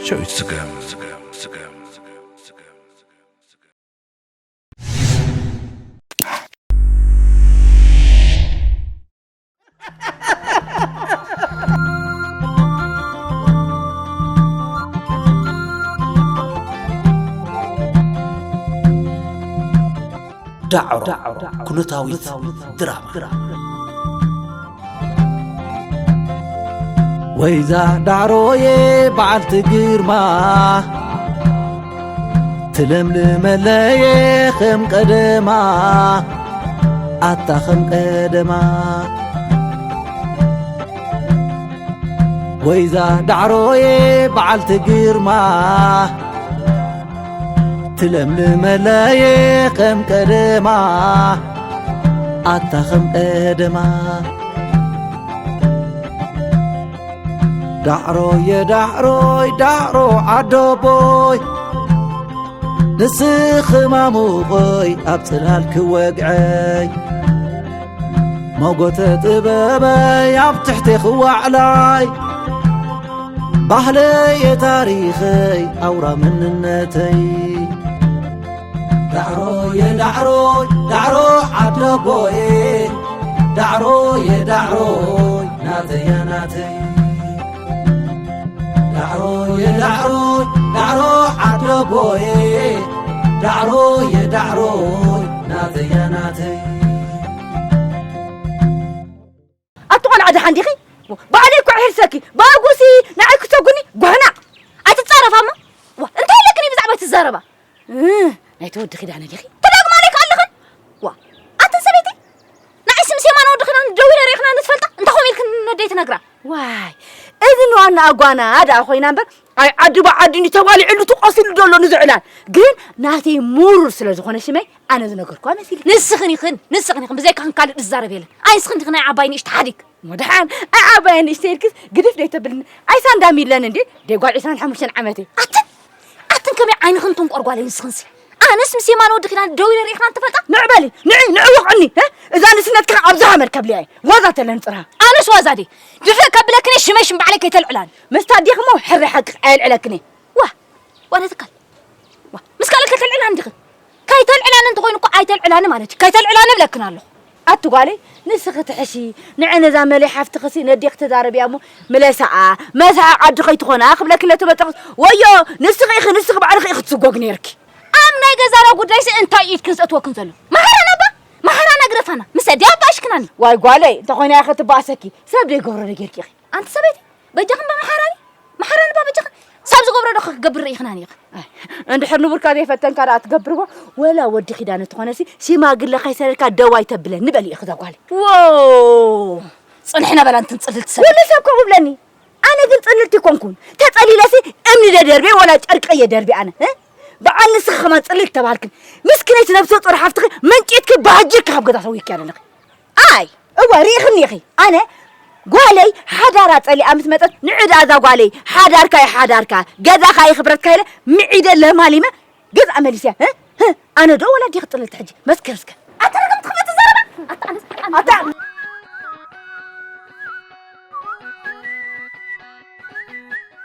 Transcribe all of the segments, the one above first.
ጨው ይስገም። ዳዕሮ ኩነታዊት ድራማ። ወይዛ ዳዕሮዬ በዓልቲ ግርማ፣ ትለምልመለየ ከም ቀደማ፣ ኣታ ከም ቀደማ። ወይዛ ዳዕሮዬ በዓልቲ ግርማ፣ ትለምልመለየ ከም ቀደማ፣ ኣታ ከም ቀደማ። ዳዕሮየ ዳዕሮይ ዳዕሮ ዓደቦይ፣ ንስኺ ማሙቐይ ኣብ ጽላል ክወግዐይ፣ መጎተ ጥበበይ ኣብ ትሕቲ ክዋዕላይ፣ ባህለየ ታሪኸይ ኣውራ መንነተይ። ዳዕሮየ ዳዕሮይ ዳዕሮ ዓደቦየ፣ ዳዕሮየ ዳዕሮይ ናተያ ናተይ። ዳዕሮየ ዳዕሮይ ዳዕሮ ዓደቦየ፣ ዳዕሮየ ዳዕሮይ ናተያ ናተይ። ኣቲ ቆልዓ ደሓን ዲኺ? ባዕለይ እኮ ሕርሰኪ፣ ባጉሲ ንዓይ ክሰጉኒ ጓህና። ኣይትጻረፋ እሞ። ዋ፣ እንታይ ኣለክኒ ብዛዕባ ትዛረባ? እ፣ ናይቲ ወዲ ኪዳነ ዲኺ? ትደግማ ኣለይ ከ ኣለኽን? ዋ፣ ኣትን ሰበይቲ፣ ንዓይ ስምስ የማነ ወዲ ኪዳነ ደዊለ ርኢኽና ንትፈልጣ? እንታይ ኾም ኢልክን ነደይ ትነግራ? ዋይ፣ እዝን ዋና ኣጓና ደኣ ኮይና እምበር፣ ኣይ ዓዲ ብዓዲ እንዲ ተባሊዕሉ ተቆሲሉ ዘሎ ንዝዕላል። ግን ናተይ ሙሩር ስለ ዝኾነ ሽመይ ኣነ ዝነገርኳ መሲሉ። ንስኽን ኢኽን፣ ንስኽን ኢኽን፣ ብዘይካኽን ካልእ ዝዛረብ የለን። ኣይ ንስኽን ኢኽን ናይ ዓባይ ንእሽቲ ሓዲግ። ወድሓን፣ ኣይ ዓባይ ንእሽተይ ኢልክስ ግድፍ ደይ ተብልኒ። ኣይ ሳንዳም ኢለን እንዴ፣ ደይ ጓል ዕስራን ሓሙሽተን ዓመተይ። ኣትን፣ ኣትን ከመይ ዓይንኽን ትንቆር ጓለይ ንስኽንሲ። ኣነስ ምስ የማነ ወዲ ኪዳን ደው ኢለ ርኢኽና እንትፈልጣ? ንዕ በሊ፣ ንዒ፣ ንዕወቕ እኒ፣ እ? እዛ ንስነትካ ኣብዛ ሓመድ ከብልያ እየ። ዋዛ ተለን ጽርሃ። ኣነስ ዋዛ ድየ? ድፍእ ከብለክን እየ ሽመይ ሽም ባዕለይ ከይተልዕላኒ። ምስታ ዲኽሞ ሕሪ ሓቂ ኣየልዕለክን እየ። ዋ፣ ዋነ ትካል። ዋ፣ ምስ ካልእ ከይተልዕላኒ ዲኽን? ከይተልዕላኒ እንተኾይኑ እኮ ኣይተልዕላኒ ማለት እዩ። ከይተልዕላኒ እብለክን ኣለኹ። ኣቲ ጓለይ፣ ንስኺ ትሕሺ፣ ንዐ ነዛ መለይ ሓፍትኽሲ ነዴኺ ተዛረብያ እሞ ምለሳኣ፣ መሳሒ ዓዲ ከይትኾና ክብለኪ ለተመጠኽስ፣ ወዮ፣ ንስኺ ኢኺ፣ ንስኺ ባዕልኺ ኢኺ ትስጎግ ነይርኪ። ኣብ ናይ ገዛና ጉዳይሲ እንታይ ኢድክን ዘእትወክን ዘሎ? መሓራና እባ፣ መሓራና ግረፋና፣ ምስ ኣዲኣ ኣባእሽክናኒ። ዋይ ጓለይ፣ እንተኾይና ኢኺ ትባእሰኪ፣ ሰብ ደይገብሮ ነጌርኪ ኢኺ። ኣንቲ ሰበይቲ፣ በጃኽን ባ መሓራኒ፣ መሓራኒ ባ በጃኽን፣ ሰብ ዝገብሮ ዶ ክገብር ርኢኽናኒ ኢኺ? ኣይ፣ እንድሕር ንቡርካ ዘይፈተንካ ደኣ ትገብርዎ፣ ወላ ወዲ ኪዳነ ትኾነሲ፣ ሽማግለ ከይሰደድካ ደው ኣይተብለኒ በሊ ኢኺ እዛ ጓለይ። ዎ፣ ጽንሕና በላ እንትን ጽልልቲ ሰብ። ወላ ሰብ ከምኡ ብለኒ። ኣነ ግን ጽልልቲ ኣይኮንኩን። ተጸሊለሲ እምኒ ደደርቤ ወላ ጨርቂ እየ ደርቢ ኣነ፣ እ? በዓል ንስኺ ከማን ጽልልቲ ተባልክን። ምስኪነይቲ ነብሰ ጡር ሓፍትኺ መንጭትኪ ባጅርኪ ካብ ገዛ ሰዊርኪ ኣለኺ። ኣይ፣ እወ ርኢኽኒ ኢኺ። ኣነ ጓለይ ሓዳራ ጸሊኣ ምስ መጸት ንዕዳ እዛ ጓለይ ሓዳርካ እዩ ሓዳርካ፣ ገዛኻ እዩ ክብረትካ ኢለ ምዒደ ለማሊመ ገዛ መሊስያ። እ? እ? ኣነ ዶ ወላ ዲኺ ጽልልቲ ሕጂ? መስክር እስከ። ኣታ ርግምቲ ክመት ዘረባ። ኣታ ኣነስ ኣታ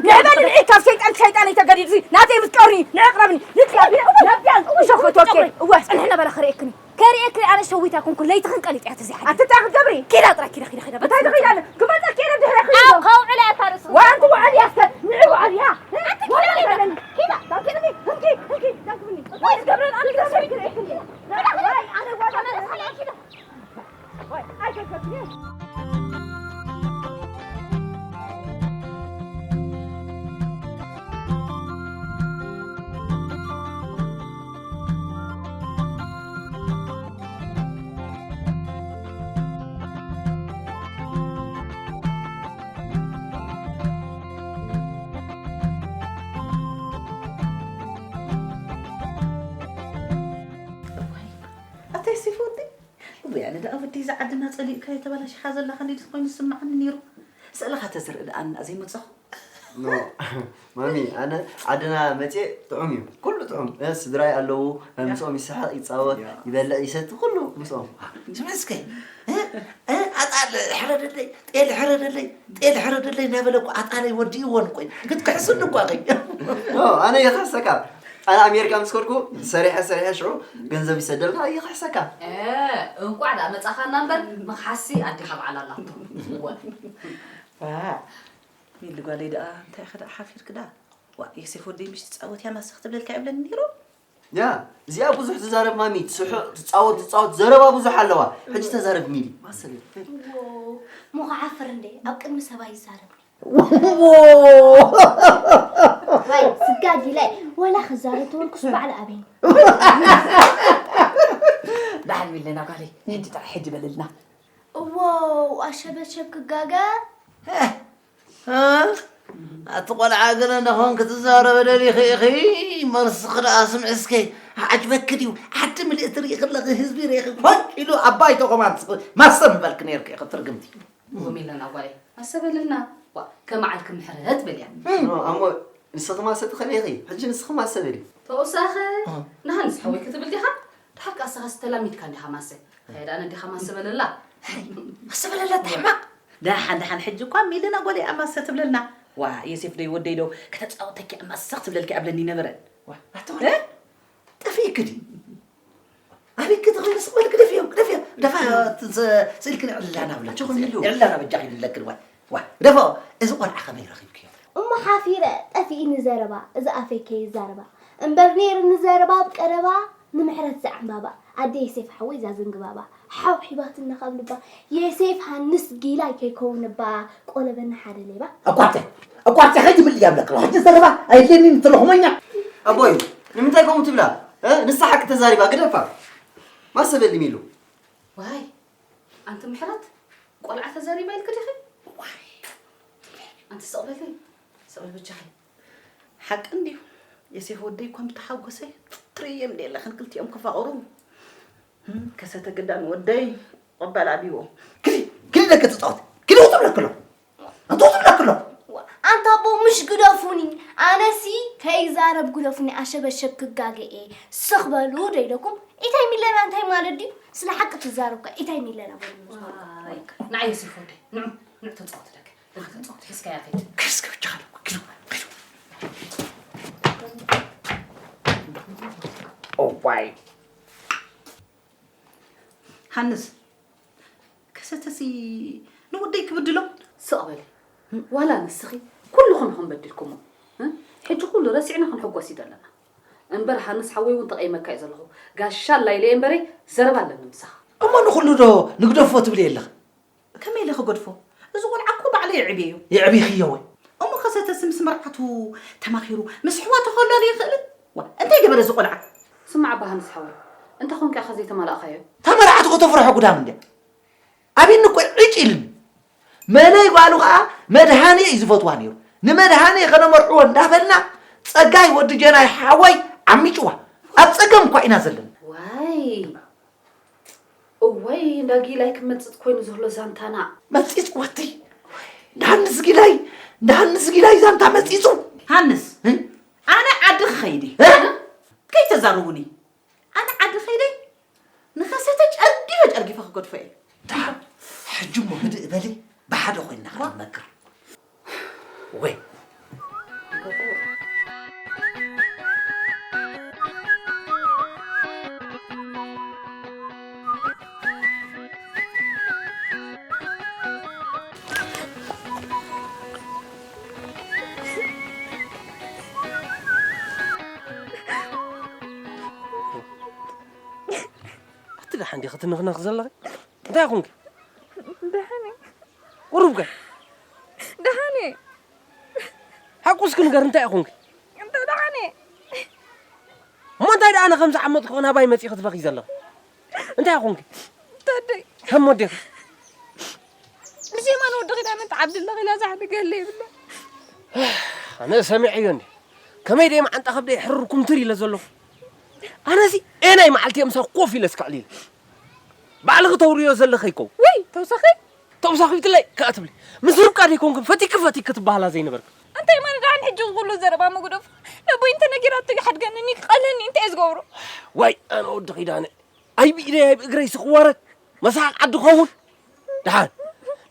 ንዕበሊ ንዒ ካብ ሰይጣን ሰይጣን ኣይተገዲድሲ ናተይ ምስ ቀርኒ ንዕቅረብኒ ንትላቢ ነቢያን ሸፈቶኬ እወ ጽንሕና በላ ክርእየክኒ ከርእየክኒ ኣነ ሸዊታ ኩንኩ ለይትኽን ቀሊጥ እያ ተዚሓ ኣትታ ክትገብሪ ኪዳ ጥራ ኪዳ ኪዳ ኪዳ እንታይ ትኺዳ ክመጸ ኪዳ ድሕረ ኪዳ ኣብ ከውዕለ ኣታርሱ ዋንቲ ውዕል ያስተ ንዒ ውዕል ያ ኣንቲ ኪዳ ኪዳ ኪዳ ኪዳ ኪዳ ኪዳ ኪዳ ኪዳ ኪዳ ኪዳ ኣታይ ሲፉቲ እወ ኣነ ደኣ ወዲ እዛ ዓድና ጸሊእካ የተበላሽኻ ዘለኻ እንዲ ኮይኑ ዝስምዓኒ ነይሩ። ስእልኻ ተዝርኢ ደኣ እና ዘይመጸኹ። ኖ ማሚ ኣነ ዓድና መጽየ ጥዑም እዩ ኩሉ ጥዑም እ፣ ስድራይ ኣለዉ ምስኦም ይስሓቕ ይጻወት ያ። ይበልዕ ይሰቲ ኩሉ ምስኦም ትመስገን እ፣ እ፣ ኣጣል ሕረደለይ፣ ጤል ሕረደለይ፣ ጤል ሕረደለይ እናበለ እኮ ኣጣለይ ወዲእዎን እኮ እዩ። ክትክሕስኒ እኮ ኣኸኝ። ኖ፣ ኣነ እየ ክሕሰካ። ኣነ ኣሜሪካ ምስ ከድኩ ሰሪሐ ሰሪሐ ሽዑ ገንዘብ ይሰደልካ እየ ክሕሰካ። እ፣ እንቋዕ ደኣ መጻኻና እምበር፣ መኽሓሲ ኣዴኻ በዓል ኣላቶ። እወ። ዋ፣ ሚሊ ጓለይ ደኣ እንታይ ኢኺ ደኣ ሓፊርኪ ደኣ? ዋ፣ ዮሴፍ ወደይ ምሽ ትጻወት እያ ማሰኽ ትብለልካ ይብለኒ ነይሩ። ያ፣ እዚኣ ብዙሕ ትዛረብ ማሚ፣ ትስሕቕ፣ ትጻወት፣ ትጻወት፣ ዘረባ ብዙሕ ኣለዋ። ሕጂ ተዛረብ ሚሊ። ማሰብ እየ። ዎ፣ ሞ ክዓፍር እንዴ፣ ኣብ ቅድሚ ሰብኣይ ይዛረብ። ዎ! ዋይ፣ ስጋግ ኢለ፣ ወላ ክዛረብ ተወልኩስ ባዕሉ ኣበይኒ። ደሓን ሚለና ጓለይ፣ ሕጂ ጥራሕ ሕጂ በልልና። እዎ፣ ኣሸበሸብ ክጋገ። እ፣ ኣቲ ቆልዓ ገለ እንዳኾንክ ትዛረበ ደሊኺ ኢኺ፣ መልስኺ ደኣ ስምዒ እስከ። ዓጅበኪ ድዩ? ዓዲ ምልእቲ ርኢኺ ኣለኺ፣ ህዝቢ ርኢኺ፣ ኮጭ ኢሉ ኣብ ባይቶ ከማን ትስኺ፣ ማሰ ምበልኪ ነይርኪ ኢኺ፣ ትርግምቲ። እዎ ሚለና ጓለይ፣ ማሰ በልልና። ዋ፣ ከመዓልኪ ምሕረት በልያ። ኖ፣ ኣሞ ንስኺ ማሰ ትኽእሊ ኢኺ፣ ሕጂ ንስኺ ማሰ በሊ። ተወሳኺ፣ እ። ንሃንስ ሓወይ ክትብል ዲኻ? ድሓር ከኣ ንስኻስ ተላሚድካ እንዲኻ ማሰ። ከይዳ ነዲኻ ማሰ በለላ። ማሰ በለላ፣ ተሕማቕ። ደሓን፣ ደሓን፣ ሕጂ እኳ ሚልና ጓለይ እያ ማሰ ትብለልና። ዋ፣ ዮሴፍ ደይ ወደይ ዶ ከተጻወተኪ እያ ማሰ ክትብለልኪ እያ ብለኒ ነበረ። ዋ፣ ኣቲ እ? ጠፊእኪ ድዩ? ኣበይ ክትኽሪ ስቕ በል፣ ግደፍዮ፣ ግደፍዮ። ደፋ፣ ት-፣ ስ-፣ ስኢልክን ዕላና ብለኪ። ችኹን ኢሉ። ዕላና በጃኺ ይብለክን፣ ዋ፣ ዋ፣ ግደፎ። እዚ ቆልዓ ከመይ ረኺብክዮ? እሞ ሓፊረ፣ ጠፊእኒ ዘረባ፣ እዚ ኣፈይ ከይዛረባ። እምበር ነይርኒ ዘረባ ኣብ ቀረባ፣ ንምሕረት ዘዕምባባ። ኣደ ዮሴፍ ሓወይ እዛ ዝንግባባ። ሓው ሒባትና ካብ ልባ። ዮሴፍ ሃንስ ጊላይ ከይከውንባ፣ ቆለበና ሓደ ሌባ። ኣቋርፀ፣ ኣቋርፀ፣ ከይትብል እያ ብለክሎ። ሕጂ ዘረባ ኣየድልየንን፣ ትለኹመኛ። ኣቦይ፣ ንምንታይ ከምኡ ትብላ? እ? ንሳ ሓቂ ተዛሪባ፣ ግደፋ። ማሰ በሊ ሚሉ። ዋይ፣ ኣንቲ ምሕረት፣ ቆልዓ ተዛሪባ ኢልኪ ዲኺ? ዋይ። ኣንቲ ስቕ በሊ፣ ስቕ በሊ በጃኺ። ሓቂ እንድዩ። ዮሴፍ ወደይ እኳ ምተሓጎሰ ትርእዮም ዶ የለኽን ክልቲኦም ክፋቕሩ? ህም፣ ከሰተ ግዳ ንወደይ ቅበል ኣብይዎ። ክዲ፣ ክዲ ደቂ ትጻወት። ክዲ ውጡ ብለክሎ። ኣንተ ውጡ ብለክሎ። ኣንታ ኣቦ ምሽ ግደፉኒ። ኣነሲ ከይዛረብ ግደፉኒ። ኣሸበሸብ ክጋገ እየ። ስኽ በሉ ዶ ኢለኩም? ኢታይ ሚለና እንታይ ማለት ድዩ? ስለ ሓቂ ትዛረብካ ኢታይ ሚለና በሉ። ዋይ፣ ንዓ ዮሴፍ ወደይ፣ ንዑ፣ ንዑ ተጻወቱ ደቂ። ንዑ ተጻወቱ፣ ሒዝካያ ከይድ። ከስከ ብቻ ኣለኩ፣ ግዱ፣ ግዱ። ኦዋይ። ሃንስ፣ ከሰተሲ ንወደይ ክብድሎ? ስቕ በሊ። ዋላ ንስኺ ኩልኹም ኢኹም በዲልኩሞ። እ? ሕጂ ኩሉ ረሲዕና ክንሕጎስ እዩ ዘለና። እምበር ሃንስ ሓወይ እውን ተቐይመካ እዩ ዘለኹ። ጋሻ ኣላ ኢለ እየ እምበረይ ዘረባ ኣለኒ ምሳኻ። እሞ ንኹሉ ዶ ንግደፎ ትብሊ የለኽ? ከመይ ኢለ ክገድፎ? እዚ ቆልዓ እኮ ባዕለይ የዕብየዮ። የዕቢኽዮ ወይ? እሞ ከሰተሲ ምስ መርዓቱ ተማኺሩ ምስ ኣሕዋቱ ከላሊ ይኽእልን? ዋ፣ እንታይ ገበረ እዚ ቆልዓ? ስማዕ ኣባ ሃንስ ሓወይ፣ እንተ ኾንካ ኢኻ ዘይተማላእካዮ? እታ መርዓቱ ከተፍርሖ ጉዳም እንድያ። ኣብኒ እኮ ዕጭ ኢልኒ። መለይ ጓሉ ኸዓ መድሃኔ እዩ ዝፈትዋ ነይሩ። ንመድሃኔ ከነመርዕዎ እንዳበልና ጸጋይ ወዲ ጀናይ ሓወይ ዓሚጭዋ። ኣብ ጸገም እኳ ኢና ዘለና። ዋይ፣ እዋይ፣ እንዳ ጊላይ ክመጽጽ ኮይኑ ዘሎ ዛንታና። መጺጽ ወቲ። ንሃንስ ጊላይ፣ ንሃንስ ጊላይ ዛንታ መጺጹ። ሃንስ፣ እ? ኣነ ዓዲ ክኸይድ እየ። እ? ከይተዛርቡኒ። ኣነ ዓዲ ኸይደ ንኸሰተ ጨርጊፈ ጨርጊፈ ክገድፎ እየ። ደሓን፣ ሕጂ እሞ ህድእ በሊ፣ ብሓደ ኮይንና ዋ። ክንመክር። ወይ። ኣቲ ደሓን ዲኺ ትንኽነኺ ዘለኺ? እንታይ ኮንኪ? ደሓን እየ። ቁሩብ ከ? ደሓን እየ። ሓቁ እስኪ ንገሪ፣ እንታይ ኮንኪ? እንተ ደሓን እየ። እሞ እንታይ ደኣ ኣነ ከም ዝዓመጽኩ ናባይ መጺኺ ትበኽዪ ዘለኺ? እንታይ ኮንኪ? ተደይ። ከም ወዴኺ። ብዜማን ወዲ ኺዳነ ትዓቢ ኣለኺ ኢላ ዝሓደገለይ የብላ። ኣነ ሰሚዐዮ እንዴ? ከመይ ደይ መዓንጣ ከብደይ ሕርር ኩምትር ኢለ ዘለኹ? ኣነሲ ኤናይ መዓልቲ እየ ምሳኺ ኮፍ ኢለ እስካዕ ኢለ። ባዕልኺ ተውርዮ ዘለኺ እኮ። ወይ፣ ተውሳኺ? ተውሳኺ ብትለይ ከኣ ትብሊ። ምስ ርብቃ ደይ ኮንክን ፈቲኪ ፈቲኪ ትበሃላ ዘይነበርክን? እንታይ ማለት ደሓን ሕጂ ኩሉ ዘረባ መጉደፍ? ነቦይ እንተ ነጊራቶ ይሓድገኒ፣ ክቐልህኒ እንታይ እየ ዝገብሮ? ዋይ፣ ኣነ ወዲ ኺዳነ። ኣይ ብኢደይ ኣይ ብእግረይ ስኽወረድ መሳቕ ዓዲ ኸውን። ደሓን።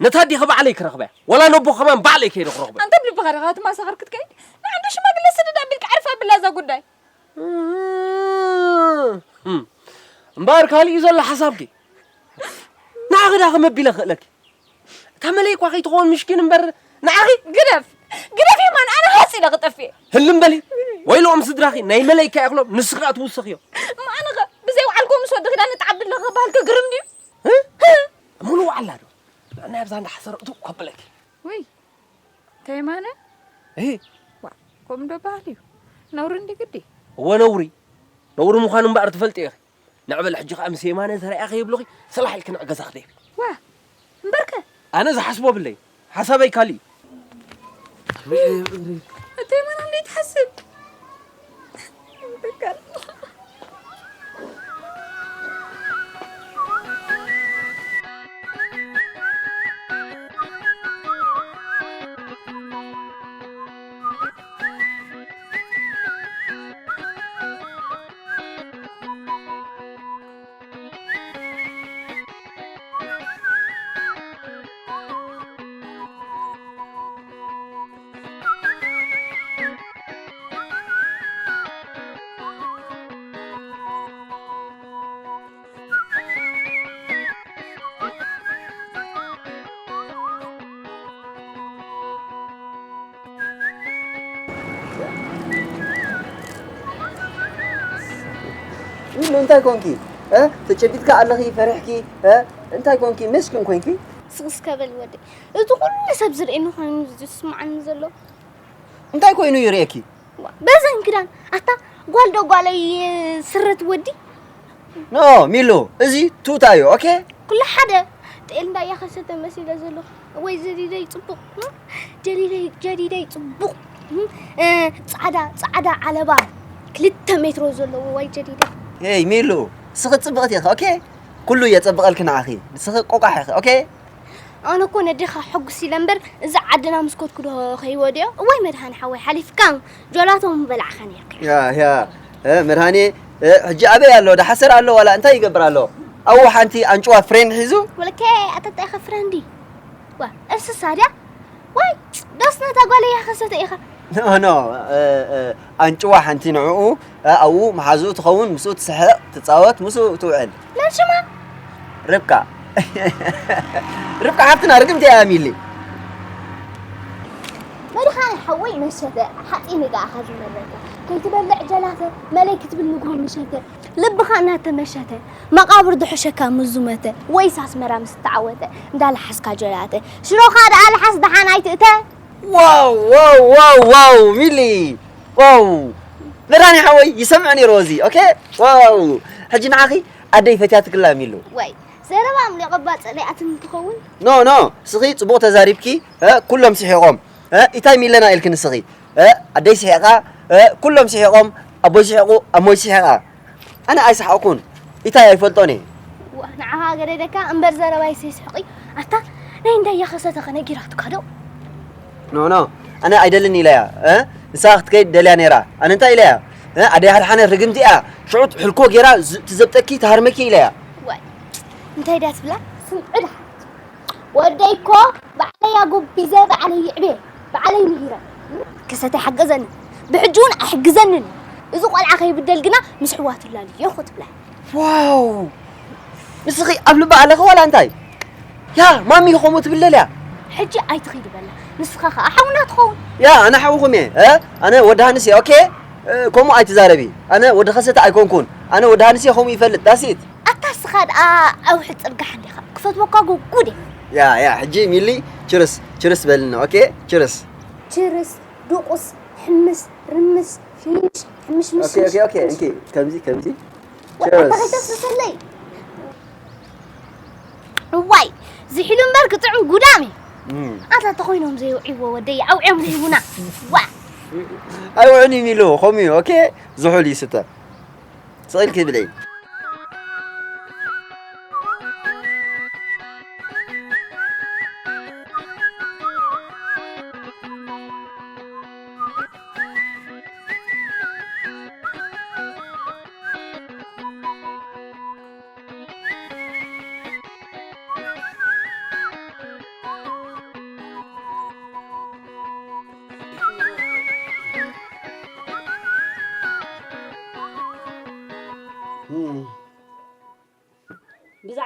ነታ ኣዴኺ ባዕለይ ክረኽባ እየ። ወላ ነቦ ከማን ባዕለይ ከይደ ክረኽቦ እየ። ኣንተ ብልብኻ ዲኻ ትመሳኸር ክትከይድ? ንዓንዶ ሽማግለ ስደድ ኣቢልካ ዕርፍ ኣብላ እዛ ጉዳይ። እም። እምበኣር ካሊእ እዩ ዘሎ ሓሳብኪ። ንዓኺ ዳ ከመቢለ ክእለኪ? እታ መለይ እኳ ከይትኸውን ምሽኪን እምበር ንዓኺ ግደፍ! ግደፍ የማን፣ ኣነ ሃጽ ኢለ ክጠፍእ እየ። ህልም በሊ። ወይልኦም ስድራኺ ናይ መለይ ከይኣኽሎም ንስኺ ከኣ ትውሰኽዮ። እሞ ኣነ ኸ ብዘይ ወዓልኩ ምስ ወዲ ኪዳነ ተዓቢ ኣለኺ ክበሃል ከ ግርም ድዩ? እ? ምሉ ወዓላ ዶ? ንዓና ኣብዛ እንዳሓሰረ እቱ ከብለኪ። ውይ፣ ተይማነ? እሂ። ዋ፣ ከምኡ ዶ በሃል እዩ? ነውሪ እንዲ ግዲ? እወ ነውሪ። ነውሪ ምዃኑ እምበኣር ትፈልጢ ኢኺ። ንዕበል ሕጂ ኸኣ ምስ የማነ ተራእያ ከይብሉኺ፣ ሰላሕ ኢልኪ ንዕ ገዛ ክደይ። ዋ፣ እምበርከ? ኣነ ዝሓስቦ ብለይ። ሓሳበይ ካልእ እዩ። እተይማነ እንዴት ትሓስብ? እምበርከ? ኢሉ እንታይ ኮንኪ? እ? ተጨቢጥካ ኣለኺ፣ ፈሪሕኪ? እ? እንታይ ኮንኪ? መስኪን ኮንኪ? ስቕ እስከ በል ወደይ። እዚ ኩሉ ሰብ ዝርእየኒ ኮይኑ እዩ ዝስምዓኒ ዘሎ። እንታይ ኮይኑ ይርእየኪ? ዋ፣ በዘን ክዳን። ኣታ ጓል ዶ ጓለይ ስረት ወዲ? ኖ፣ ሚሉ፣ እዚ ቱታ እዩ፣ ኦኬ? ኩሉ ሓደ። ጤል እንዳያኸሰተ መሲለ ዘለኹ። ወይ ጀዲደይ ጽቡቕ። ጀዲደይ፣ ጀዲደይ ጽቡቕ። እ፣ ጻዕዳ፣ ጻዕዳ ዓለባ ክልተ ሜትሮ ዘለዎ ወይ ጀዲደይ። ሄይ፣ ሚሉ፣ ንስኺ ጽብቕቲ ኢኺ፣ ኦኬ? ኩሉ የጸብቐልኪ ንዓኺ። ንስኺ ቆቋሕ ኢኺ፣ ኦኬ? ኣነ እኮ ነዴኻ ሕጉስ ኢለ እምበር፣ እዚ ዓድና ምስ ከድኩ ዶ ከይወድዮ? እዋይ መድሃኒ ሓወይ፣ ሓሊፍካ ጀላቶ ምበላዕኻ ነይርካ። ያ፣ ያ። እ፣ መድሃኔ፣ እ፣ ሕጂ ኣበይ ኣሎ? ዳሓሰር ኣሎ ዋላ እንታይ ይገብር ኣሎ? ኣብኡ ሓንቲ ኣንጭዋ ፍሬንድ ሒዙ? ወለከ ኣተጣይኸ ፍሬንዲ። ዋ፣ እርስሳ ድያ? ዋይ፣ ዶስ ነታ ጓል እያ ከሰተ ኢኻ። ኖ፣ ኖ፣ እ፣ እ፣ ኣንጭዋ ሓንቲ ንዕኡ፣ እ፣ ኣብኡ መሓዝኡ ትኸውን፣ ምስኡ ትስሕቕ፣ ትጻወት፣ ምስኡ ትውዕል። መን ሽማ? ርብቃ። ርብቃ ሓፍትና ርግምቲ እያ ሚሊ። መድሃኔ ሓወይ መሸተ፣ ሓፂን እጋ ኣኻ ዝመረተ። ከይትበልዕ ጀላተ፣ መለይ ክትብል ንግሆ ምሸተ። ልብኻ እናተመሸተ፣ መቓብር ድሑሸካ ምስ ዙመተ፣ ወይስ ኣስመራ ምስ ተዓወተ፣ እንዳለሓስካ ጀላተ። ሽሮኻ ደኣ ልሓስ ደሓን ኣይትእተ። ዋው፣ ዋው፣ ዋው፣ ዋው፣ ሚሊ። ዋው። መድሃኔ ሓወይ ይሰምዕ ነይሩ እዚ። ኦኬ? ዋው። ሕጂ ንዓኺ ኣደይ ፈትያትክላ ሚሉ። ወይ፣ ዘረባ ኣምሊቑ ባጽዕ ደይ ኣትም ትኸውን? ኖ፣ ኖ፣ ስኺ ጽቡቕ ተዛሪብኪ፣ እ፣ ኩሎም ስሒቖም። እ፣ ኢታይ ሚለና ኢልኪ ንስኺ? እ፣ ኣደይ ስሒቓ፣ እ፣ ኩሎም ስሒቖም፣ ኣቦይ ስሒቑ፣ ኣሞይ ስሒቓ። ኣነ ኣይሰሓቕኩን። ኢታይ ኣይፈልጦን እየ። ዋ፣ ንዓኻ ገደደካ እምበር ዘረባይ ሰይስሕቕ እዩ። ኣታ፣ ናይ እንዳያ ኸሰተኸ ነጊራትካ ዶ? ኖ፣ ኖ፣ ኣነ ኣይደልን ኢለያ፣ እ? ንሳ ክትከይድ ደልያ ነይራ። ኣነ እንታይ ኢለያ? እ? ኣደይ ሓድሓነ ርግምቲ እያ። ሽዑ ሕልኮ ጌራ ዝ-፣ ትዘብጠኪ፣ ትሃርመኪ ኢለያ። ዋይ፣ እንታይ ድያ ትብላ? ስምዒ ደሓን። ወደይ እኮ ባዕለይ ኣጎቢዘ፣ ባዕለይ ይዕቤ፣ ባዕለይ ምሂረ። ከሰተ ይሓገዘኒ፣ ብሕጂ እውን ኣይሕግዘንን። እዚ ቆልዓ ከይብደል ግና ምስ ኣሕዋቱ ላልዮ እኮ ትብላ። ዋው! ንስኺ ኣብ ልባ ኣለኺ ዋላ እንታይ? ያ፣ ማሚ ከምኡ ትብል ደልያ? ሕጂ ኣይትኺድ በላ። ንስኻ ኸኣ ሓውና ትኸውን። ያ፣ ኣነ ሓውኹም እየ። እ? ኣነ ወዲ ሃንስ እየ፣ ኦኬ? እ፣ ከምኡ ኣይትዛረቢ። ኣነ ወዲ ኸሰተ ኣይኮንኩን። ኣነ ወዲ ሃንስ እየ፣ ከምኡ ይፈልጥ። ዳሲት። ኣታ እስኻ ደኣ ኣውሒ ጽርጋሕ እንዲኻ። ክፈትወካ ጉጉድ እየ። ያ፣ ያ፣ ሕጂ ሚሊ፣ ችርስ፣ ችርስ በልኒ፣ ኦኬ? ችርስ። ችርስ፣ ድቁስ፣ ሕምስ፣ ርምስ፣ ፊንሽ፣ ሕምሽምሽ፣ ኦኬ፣ ኦኬ፣ ኦኬ፣ ሕምሽ። እንኪ፣ ከምዚ፣ ከምዚ። ወ-፣ ችርስ። ኣታ ከይተፍስሰለይ። እዋይ፣ ዝሒሉ እምበር ክጥዑም ጉዳም እዩ። እም። ኣታ ተኾይኖም ዘይውዕይዎ ወደይ፣ ኣውዕዮም ዘይቡና። ዋ። ኣይውዕን እዩ ሚሉ፣ ከምኡ እዩ፣ ኦኬ? ዝሑል ይስተ። ስቕ ኢልኪ ብልዒ።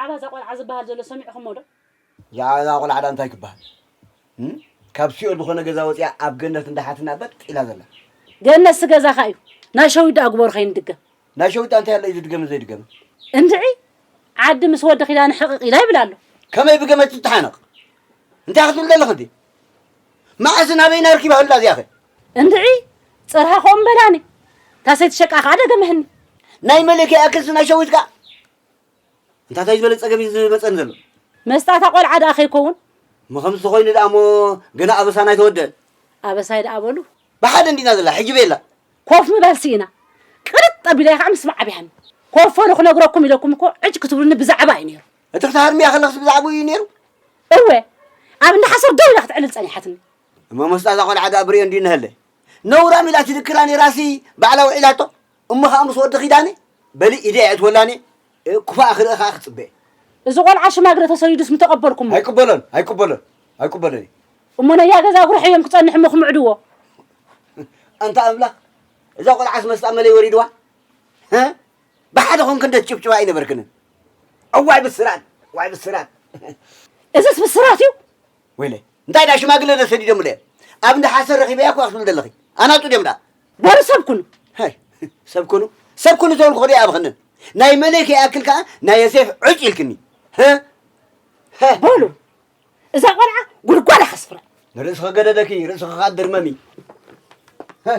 ብዛዕባ እዛ ቆልዓ ዝበሃል ዘሎ ሰሚዕኹሞ ዶ? ብዛዕባ እዛ ቆልዓ ዳ እንታይ ክበሃል? እም? ካብ ሲኦል ዝኾነ ገዛ ወፂኣ ኣብ ገነት እንዳ ሓትና በጥ ኢላ ዘላ። ገነትሲ ገዛኻ እዩ። ናይ ሸዊት ደኣ ግበሩ ከይንድገም። ናይ ሸዊት እንታይ ኣሎ እዩ ዝድገምን ዘይድገምን? እንድዒ፣ ዓዲ ምስ ወዲ ኪዳነ ሕቕቕ ኢላ ይብል ኣሎ። ከመይ ብገመድ ትተሓነቕ? እንታይ ክትብል ዘለኺ እንዴ? መዓስ ናበይና ኣርኪባ ህላ እዚኣ ኸ? እንድዒ፣ ጽርሃ ከምኡ በላኒ። እታ ሰይቲ ሸቃ ከኣ ደገመህኒ። ናይ መለኪ ኣክልሲ ናይ ሸዊት ከኣ እንታታይ ዝበለ ጸገም እዩ ዝመጸኒ ዘሎ? መስጣታ ቆልዓ ደኣ ከይከውን? እሞ ከምዚ ተኾይኑ ደኣ እሞ ገና ኣበሳና ኣይተወደአን። ኣበሳይ ደኣ በሉ። ብሓደ እንዲና ዘላ፣ ሕጂ ቤላ። ኮፍ ምባል ስኢና። ቅርጥ ኣቢለ እየ ከዓ ምስማዕ ኣብያኒ። ኮፍ በሉ ክነግረኩም ኢለኩም እኮ ዕጭ ክትብሉኒ ብዛዕባ እዩ ነይሩ። እቲ ክትሃርምያ ከለኽስ ብዛዕባኡ እዩ ነይሩ? እወ፣ ኣብ እንዳ ሓሰር ደው ኢላ ክትዕልል ጸኒሓትኒ። እሞ መስጣታ ቆልዓ ደኣ ብርእዮ እንዲዩ ንሀለ። ነውራም ኢላ ትድክራ ነይራሲ ባዕላ ውዒላቶ። እሞ ኸኣ ምስ ወዲ ኪዳነ በሊ ኢደ የእትወላኒ፣ እ፣ ክፉኣ ክርኢ ኸኣ ክጽበ። እዚ ቆልዓ ሽማግለ ተሰዲዱስ ምተቐበልኩሞ? ኣይቅበሎን፣ ኣይቅበሎን፣ ኣይቅበሎን። እሞ ነያ ገዛ ጉርሐዮም ክጸንሕ እሞ ክምዕድዎ። ኣንታ ኣምላኽ፣ እዛ ቆልዓስ መስጣ መለይ ወሪድዋ? ሀ? ብሓደ ኾንክን ደትጭብጭባ ኣይነበርክንን። እዋይ ብስራት፣ እዋይ ብስራት። እዝስ ብስራት እዩ? ወይለይ፣ እንታይ ዳ ሽማግለ ዶ ሰዲዶምለ? ኣብ እንዳ ሓሰር ረኺበያ እኮ ክትብል ዘለኺ። ኣናጹ ድዮም ዳ? በሩ ሰብ ኩኑ። ሃይ፣ ሰብ ኩኑ? ሰብ ኩኑ ተበልኩ ከ ኣብኽንን። ናይ መለክ ይኣክል ከኣ ናይ የሴፍ ዕጭ ኢልክኒ። ሀ? ሀ? በሉ፣ እዛ ቆልዓ ጉድጓድ ኣኸስፍራ። ንርእስኺ ገደደኪ፣ ርእስኺ ከኣ ድርመሚ። ሀ?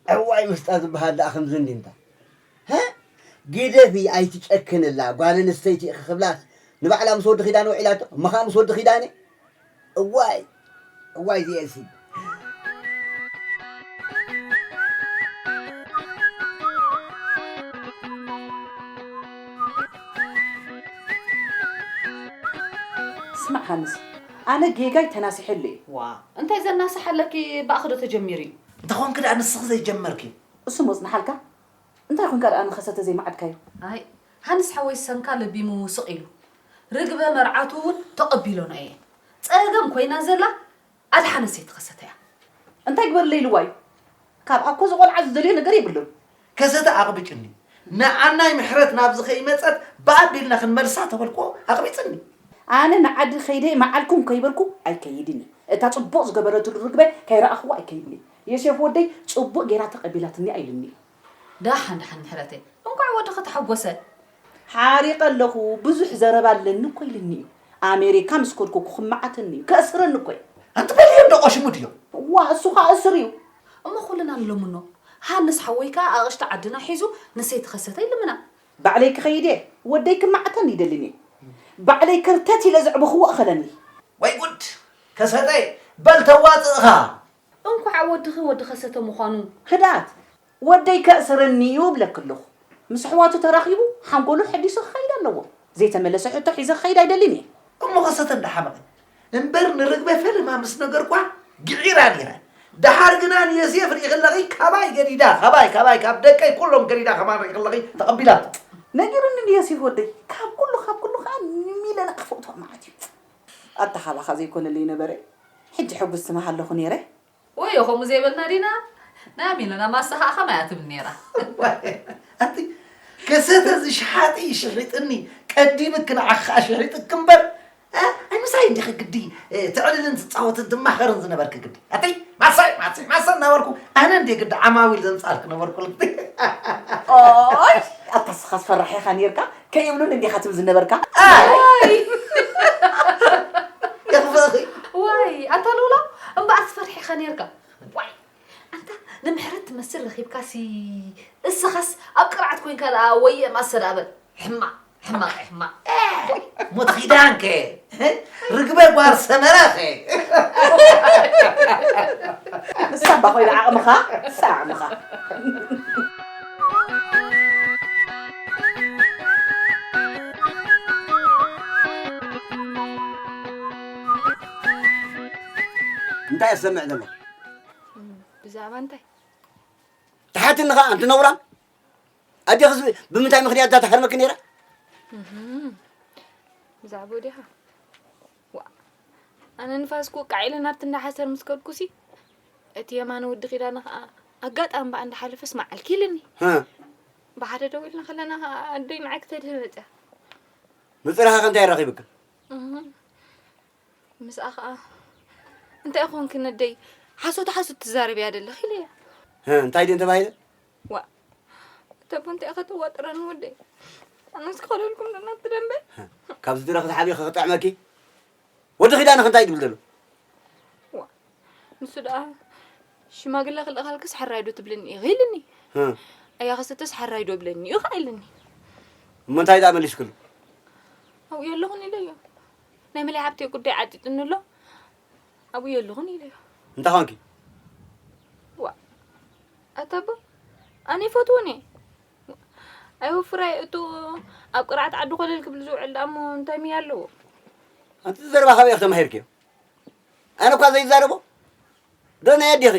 እዋይ ምስጣ ዝበሃል ደኣ ከምዚ እንዲ እንታ። ሀ? ግደፊ ኣይትጨክንላ፣ ጓል ኣንስተይቲ ኢኺ ክብላስ ንባዕላ ምስ ወዲ ኪዳነ ውዒላቶ፣ እሞ ኸኣ ምስ ወዲ ኪዳነ። እዋይ፣ እዋይ እዚኤሲ። ስማዕ ሃንስ፣ ኣነ ጌጋይ ተናሲሐሉ እየ። ዋ፣ እንታይ ዘናስሕ ኣለኪ? ብኣኺ ዶ ተጀሚሩ እዩ? እንተኾንኪ ደኣ ንስኺ ዘይጀመርኪ። እሱ ሞጽንሓልካ? እንታይ ኮንካ ደኣ ንኸሰተ ዘይመዓድካዮ? ኣይ፣ ሃንስ ሓወይ ሰንካ ለቢሙ ስቕ ኢሉ። ርግበ መርዓቱ እውን ተቐቢሎና እየ። ጸገም ኮይና ዘላ ኣድሓነት ዘይተኸሰተ እያ። እንታይ ግበርለይ ኢልዋ እዩ? ካብ ኣኮ ዝቖልዓ ዝደልዮ ነገር የብሉን። ከሰተ ኣቕብጭኒ። ንዓናይ ምሕረት ናብዚ ከይመጸት ብኣቢልና ክንመልሳ ተበልክዎ ኣቕቢጽኒ። ኣነ ንዓዲ ከይደ መዓልኩም ከይበልኩ ኣይከይድን እየ። እታ ጽቡቕ ዝገበረትሉ ርግበ ከይረኣኽዋ ኣይከይድን እየ። የሴፍ ወደይ ጽቡቕ ጌራ ተቐቢላትኒ ኣይልኒ እዩ። ደሓን ደሓን ምሕረተይ፣ እንኳዕ ወድኺ ተሓጎሰ። ሓሪቐ ኣለኹ፣ ብዙሕ ዘረባ ኣለኒ እኮ ኢልኒ እዩ። ኣሜሪካ ምስ ከድኩ ክምዓተኒ እዩ፣ ከእስረኒ እኮ እዩ። ኣንቲ በልዮ እንዶ ቆሽሙ ድዮ? ዋ፣ እሱ ኸኣ እስር እዩ። እሞ ኩልና ንለምኖ። ሃንስ ሓወይ ከኣ ኣቕሽቲ ዓድና ሒዙ ንሰይቲ ከሰተ ይልምና። ባዕለይ ክኸይድ እየ፣ ወደይ ክምዓተኒ ይደልን እዩ። ባዕለይ ከርተት ኢለ ዘዕበኽዎ እኸለኒ። ወይ ጉድ! ከሰተ በል ተዋፅእኻ። እንኳዕ ወድኺ ወዲ ከሰተ ምዃኑ። ህድኣት፣ ወደይ ከእስረኒ እዩ እብለኪ ኣለኹ። ምስ ኣሕዋቱ ተራኺቡ ሓንጎሉ ሐዲሱ ክኸይድ ኣለዎ። ዘይተመለሰ ሕቶ ሒዘ ክኸይድ ኣይደልን እየ። እሞ ከሰተ እንዳሓመቐ እምበር ንርግበ ፈለማ ምስ ነገርኳ ግዒራ ነይራ። ደሓር ግና ንዮሴፍ ርኢኺ ኣለኺ፣ ካባይ ገዲዳ፣ ካባይ፣ ካባይ፣ ካብ ደቀይ ኩሎም ገዲዳ ከማን ርኢኺ ኣለኺ፣ ተቐቢላቶ። ነጊሩኒ ንዮሴፍ ወደይ፣ ካብ ኩሉ፣ ካብ ኩሉ ከኣ ንሚለና ክፈትዋ መዓት እዩ። ኣታ ካባኻ ዘይኮነለይ ነበረ፣ ሕጂ ሕጉስቲ ምሃለኹ ነይረ። ወዮ፣ ከምኡ ዘይበልና ዲና? ናይ ሚለና ማሳ ኸዓ ከማይ እያ ትብል ነይራ። ኣቲ ከሰተ ዝሽሓጢ ይሽሒጥኒ፣ ቀዲምኪ ንዓኺ ኸዓ ሽሒጥኪ እምበር፣ እ፣ ኣይ ምሳይ እንዲኺ ግዲ፣ እ፣ ትዕልልን ትጻወትን ትማኸርን ዝነበርኪ ግዲ። ኣቲ ማሳይ፣ ማሳይ፣ ማሳ እናበልኩ ኣነ እንዴ ግዲ ዓማዊል ዘምጻልኪ ነበርኩ። ኦይ፣ ኣታ ስኻስ ፈራሕ ኢኻ ኔርካ፣ ከይብሉኒ እንዲኻ ትብል ዝነበርካ። ኣይ! ኣይ! የኽፍእኺ። ዋይ፣ ኣታ ሉላ፣ እምበኣር ትፈርሕ ኢኻ ኔርካ። ዋይ፣ ኣንታ ንምሕረት ትመስል ረኺብካሲ፣ እስኻስ ኣብ ቅርዓት ኮይንካ ደኣ ወየ ማሰ ደኣ በል። ሕማቕ፣ ሕማቕ፣ ሕማቕ። ሞት ኺዳንከ፣ ርግበ ጓር ሰመረኸ። ንሳ እባ ኮይና ዓቕምኻ፣ ንሳ ዓቕምኻ። እንታይ እሰምዕ ዘለኹ? ብዛዕባ እንታይ? ተሓትኒ ኸዓ፣ ኣንቲ ነውራም። ኣዴኽስ ብምንታይ ምኽንያት እያ ትሃርመኪ ነይራ? እህም። ብዛዕባኡ ዲኻ? ዋእ፣ ኣነ ንፋስ ክውቃዕ ኢለ ናብቲ እንዳ ሓሰር ምስ ከድኩሲ፣ እቲ የማነ ወዲ ኪዳነ ኸዓ ኣጋጣሚ ብኣ እንዳሓለፈስ መዓልኪ ኢልኒ። ሀ። ብሓደ ደው ኢልና ከለና ኣደይ ንዓይ ክተድህብ መፅያ። ምፅራኻ ከ እንታይ ኣራኺብክን? እህ፣ ምስኣ ኸዓ እንታይ ኾንክን ኣደይ? ሓሶት ሓሶት ትዛረብያ ዘለኺ ኢለያ። ህ፣ እንታይ ድን ተባሂለ? ዋ፣ እተቦ እንታይ ኢኻ ተዋጥረኒ ወደይ? ኣነስ ክኸደልኩም ዶ ናብቲ ደንበ? ካብዚ ድረኺ ተሓቢኺ ክጥዕመኪ? ወዲ ኺዳነኽ እንታይ ትብል ዘሎ? ዋ፣ ንሱ ደኣ ሽማግለ ክልእኻልክስ ሕራይ ዶ ትብልኒ ኢኺ ኢልኒ። እ። ኣያ ክሰተስ ሕራይ ዶ ብለኒ ኢኺ ኢልኒ። እሞ እንታይ ደኣ መሊስክሉ? ኣብኡ የለኹን ኢለዮ። ናይ መለይ ሃብተይ ጉዳይ ዓጢጥኒ ኣሎ። ኣብኡ የለኹን ኢለዮ። እንታይ ኾንኪ? ዋ፣ ኣታ ኣቦ፣ ኣነ ይፈትዎን እየ። ኣይወፍራይ እቱ ኣብ ቅርዓት ዓዲ ኮለል ክብል ዝውዕል ደኣ እሞ እንታይ ምያ ኣለዎ? ኣንቲ ዘረባ ካበይ ኢኺ ተማሂርክዮ? ኣነ እኳ ዘይዛረቦ ዶ ናይ ኣዴኺ?